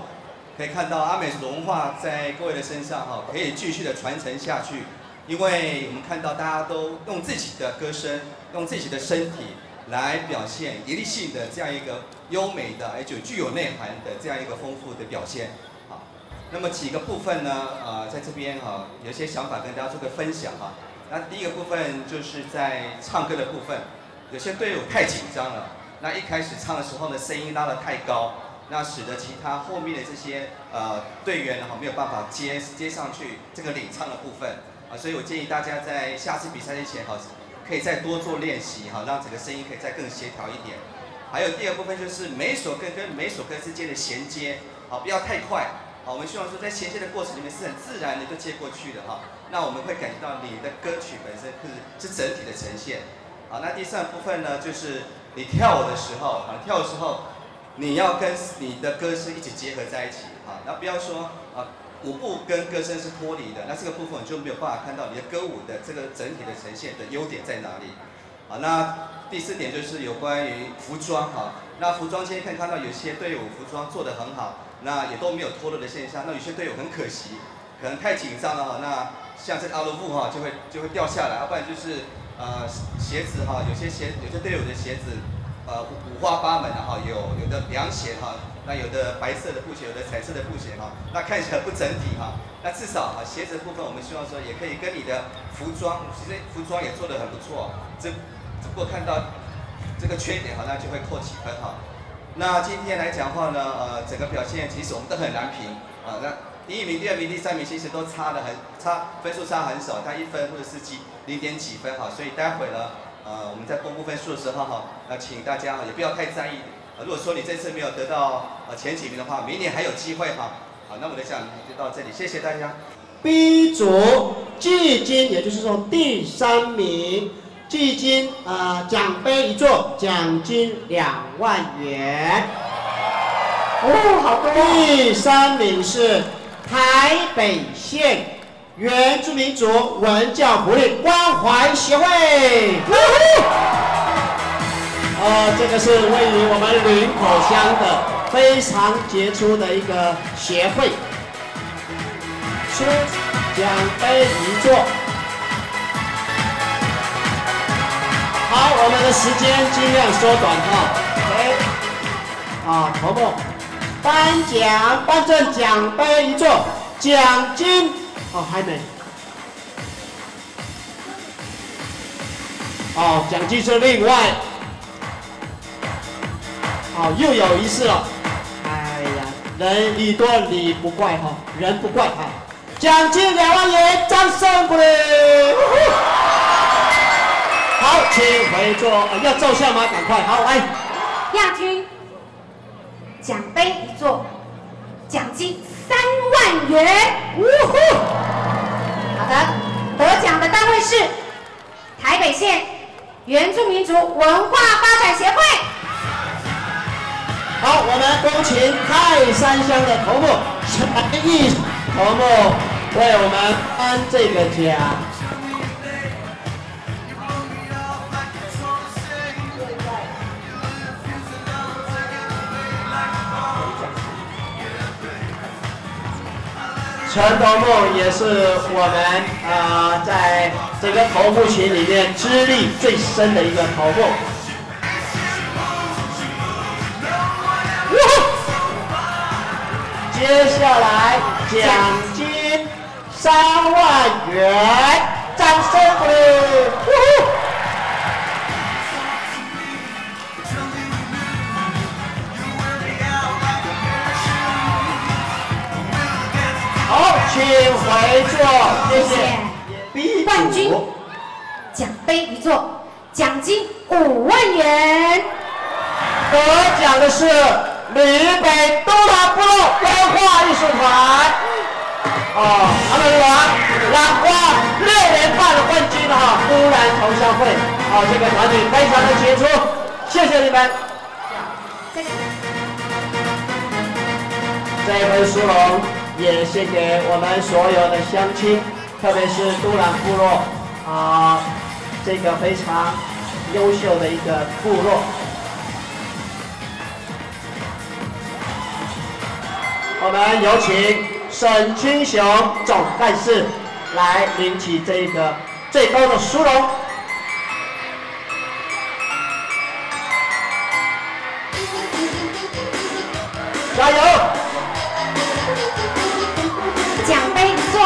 可以看到阿美族文化在各位的身上哈，可以继续的传承下去。因为我们看到大家都用自己的歌声，用自己的身体来表现一力性的这样一个优美的，而且具有内涵的这样一个丰富的表现。好，那么几个部分呢，呃，在这边哈有一些想法跟大家做个分享哈。那第一个部分就是在唱歌的部分，有些队伍太紧张了，那一开始唱的时候呢，声音拉得太高，那使得其他后面的这些呃队员呢哈没有办法接接上去这个领唱的部分啊，所以我建议大家在下次比赛之前哈，可以再多做练习哈，让整个声音可以再更协调一点。还有第二部分就是每一首歌跟每一首歌之间的衔接，好，不要太快。好，我们希望说在衔接的过程里面是很自然的就接过去的哈。那我们会感觉到你的歌曲本身是是整体的呈现。好，那第三部分呢，就是你跳舞的时候，好，跳舞的时候你要跟你的歌声一起结合在一起，好，那不要说啊舞步跟歌声是脱离的，那这个部分就没有办法看到你的歌舞的这个整体的呈现的优点在哪里。好，那第四点就是有关于服装哈，那服装今天可以看到有些队伍服装做得很好，那也都没有脱落的现象，那有些队伍很可惜，可能太紧张了哈，那像这个阿罗布哈就会就会掉下来，要不然就是呃鞋子哈，有些鞋有些队伍的鞋子呃五花八门的哈，有有的凉鞋哈，那有的白色的布鞋，有的彩色的布鞋哈，那看起来不整体哈。那至少啊，鞋子的部分我们希望说也可以跟你的服装，其实服装也做得很不错，只只不过看到这个缺点哈，那就会扣几分哈。那今天来讲话呢，呃，整个表现其实我们都很难评啊。那第一名、第二名、第三名其实都差的很差，分数差很少，但一分或者是几零点几分哈。所以待会呢，呃，我们在公布分数的时候哈，那请大家也不要太在意。呃，如果说你这次没有得到呃前几名的话，明年还有机会哈。好，那我的讲就到这里，谢谢大家。 B 组季军，也就是说第三名，季军啊，奖杯一座，奖金两万元。哦，好多哦。第三名是台北县原住民族文教福利关怀协会。呃，这个是位于我们林口乡的非常杰出的一个协会。 出奖杯一座。好，我们的时间尽量缩短哈。OK。啊，头目，颁奖，颁赠奖杯一座，奖金，哦，还没。哦，奖金是另外。 好，又有仪式了。哎呀，人礼多礼不怪哈，人不怪哈。奖金两万元，掌声鼓励。呼呼。好，请回座，呃，要照相吗？赶快，好，来。亚军，奖杯一座，奖金三万元。呼呼。好的，得奖的单位是 台北县原住民族文化发展协会。好，我们恭请泰山乡的头目陈义头目为我们颁这个奖。 陈头目也是我们，呃，在整个头目群里面资历最深的一个头目。接下来奖金三万元，掌声鼓励。好，请回座，谢谢。B 组。冠军，奖杯一座，奖金五万元。得奖的是林北东南部落文化艺术团。哦，他们拿，拿过六连霸的冠军哈，都兰同乡会。哦，这个团体非常的杰出，谢谢你们。 这份殊荣也献给我们所有的乡亲，特别是都兰部落啊，这个非常优秀的一个部落。我们有请沈清雄总干事来领取这个 最高的殊荣。加油！奖杯一座，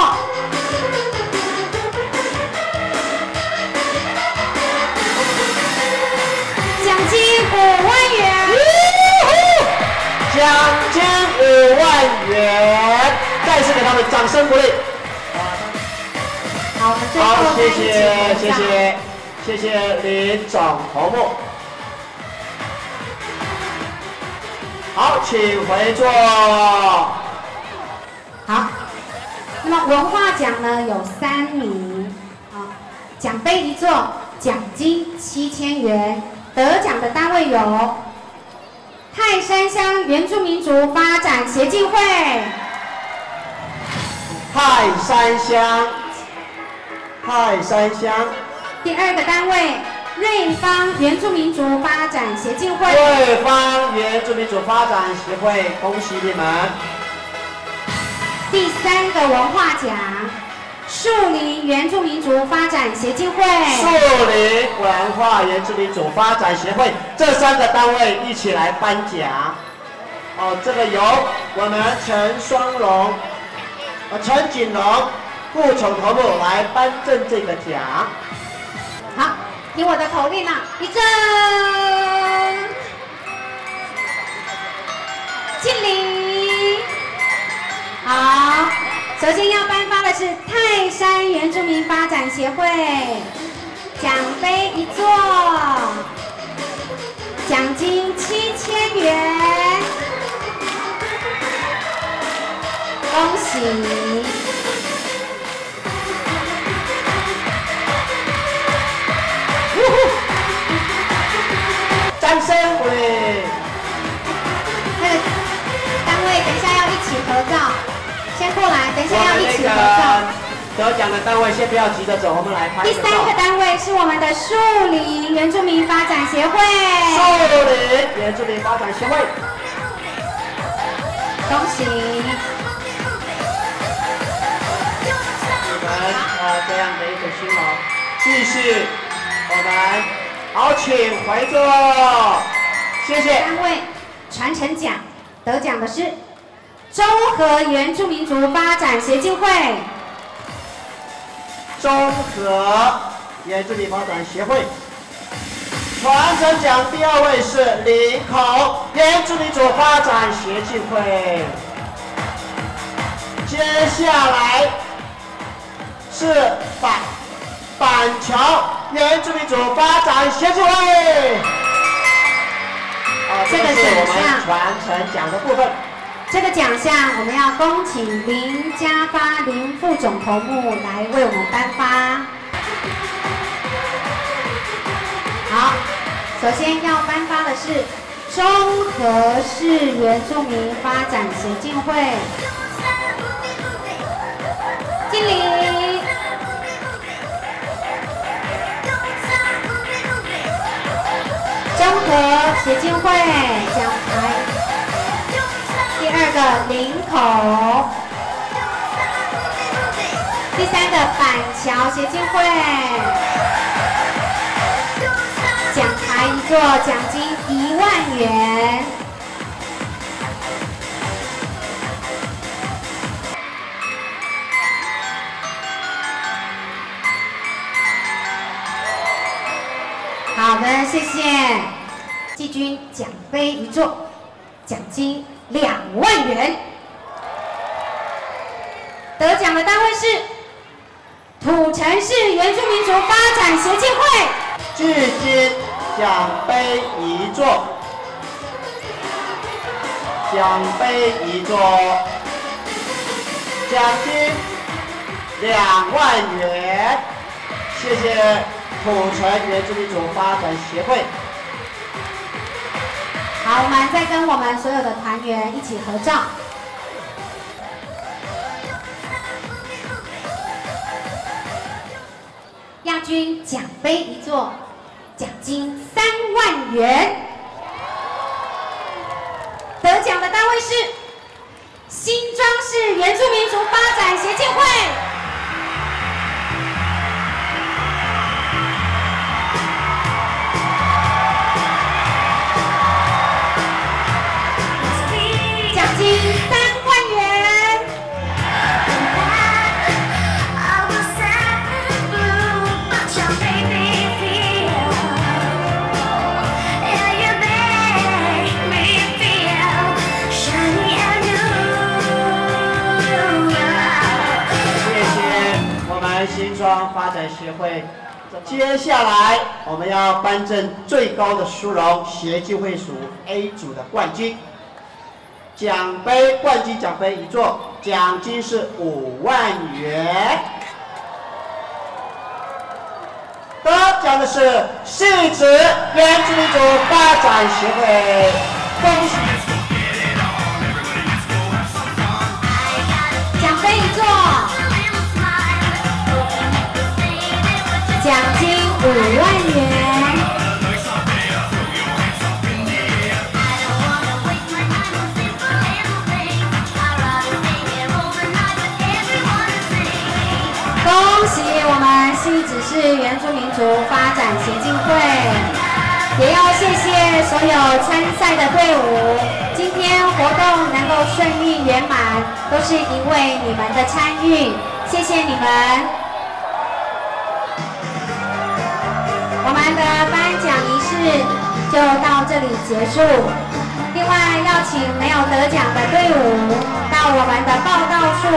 奖金五万元。奖金五万元，再次给他们掌声鼓励。 好，我们最后好，谢谢，谢谢，谢谢林总头目。好，请回座。好，那么文化奖呢有三名啊，奖杯一座，奖金七千元，得奖的单位有 泰山乡原住民族发展协进会。泰山乡，泰山乡。第二个单位，瑞芳原住民族发展协进会。瑞芳原住民族发展协会，恭喜你们。第三个文化奖，树林原住民族发展协进会。树林文化原住民族发展协会，这三个单位一起来颁奖。 哦，这个由我们陈双荣、呃陈景荣副总头目来颁赠这个奖。好，听我的口令啊，立正，敬礼。好，首先要颁发的是泰山原住民发展协会。 奖杯一座，奖金七千元，恭喜！掌声鼓励。那个单位等一下要一起合照，先过来，等一下要一起合照。我们那个 得奖的单位先不要急着走，我们来拍一个照。第三个单位是我们的树林原住民发展协会。树林原住民发展协会。恭喜！你们，呃，这样的一个辛劳，继续，我们好，请回座，谢谢。单位传承奖得奖的是 中和原住民族发展协进会。中和原住民发展协会。传承奖第二位是林口原住民族发展协进会。接下来 是板板桥原住民族发展协进会。啊，这个是我们传承奖的部分。这个奖项我们要恭请林家发林副总头目来为我们颁发。好，首先要颁发的是 中和市原住民发展协进会。敬礼。中和协进会奖牌。第二个林口。 第三个板桥协进会，奖牌一座，奖金一万元。好的，谢谢。季军奖杯一座，奖金两万元。得奖的单位是 土城市原住民族发展协进会。季军奖杯一座，奖杯一座，奖金两万元。谢谢土城原住民族发展协会。好，我们再跟我们所有的团员一起合照。 亚军奖杯一座，奖金三万元。得奖的单位是新庄市原住民族发展协进会。奖金三万元。 谢谢我们新庄发展协会。接下来我们要颁赠最高的殊荣，协进会属A组的冠军。 奖杯，冠军奖杯一座，奖金是五万元。得奖的是汐止原住民族发展协会，恭喜！奖杯座，奖金五万元。恭喜我们汐止市原住民族发展协进会，也要谢谢所有参赛的队伍。今天活动能够顺利圆满，都是因为你们的参与，谢谢你们。我们的颁奖仪式就到这里结束。另外，邀请没有得奖的队伍到我们的报到处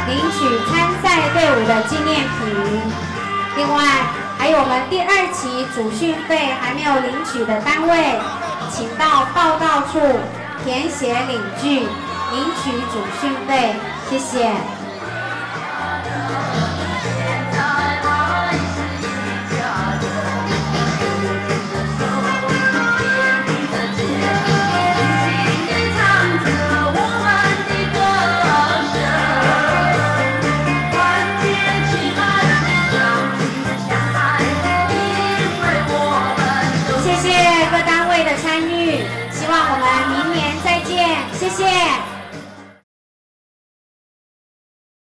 领取参赛队伍的纪念品。另外，还有我们第二期主训费还没有领取的单位，请到报到处填写领据，领取主训费。谢谢。 谢谢各单位的参与，希望我们明年再见，谢谢。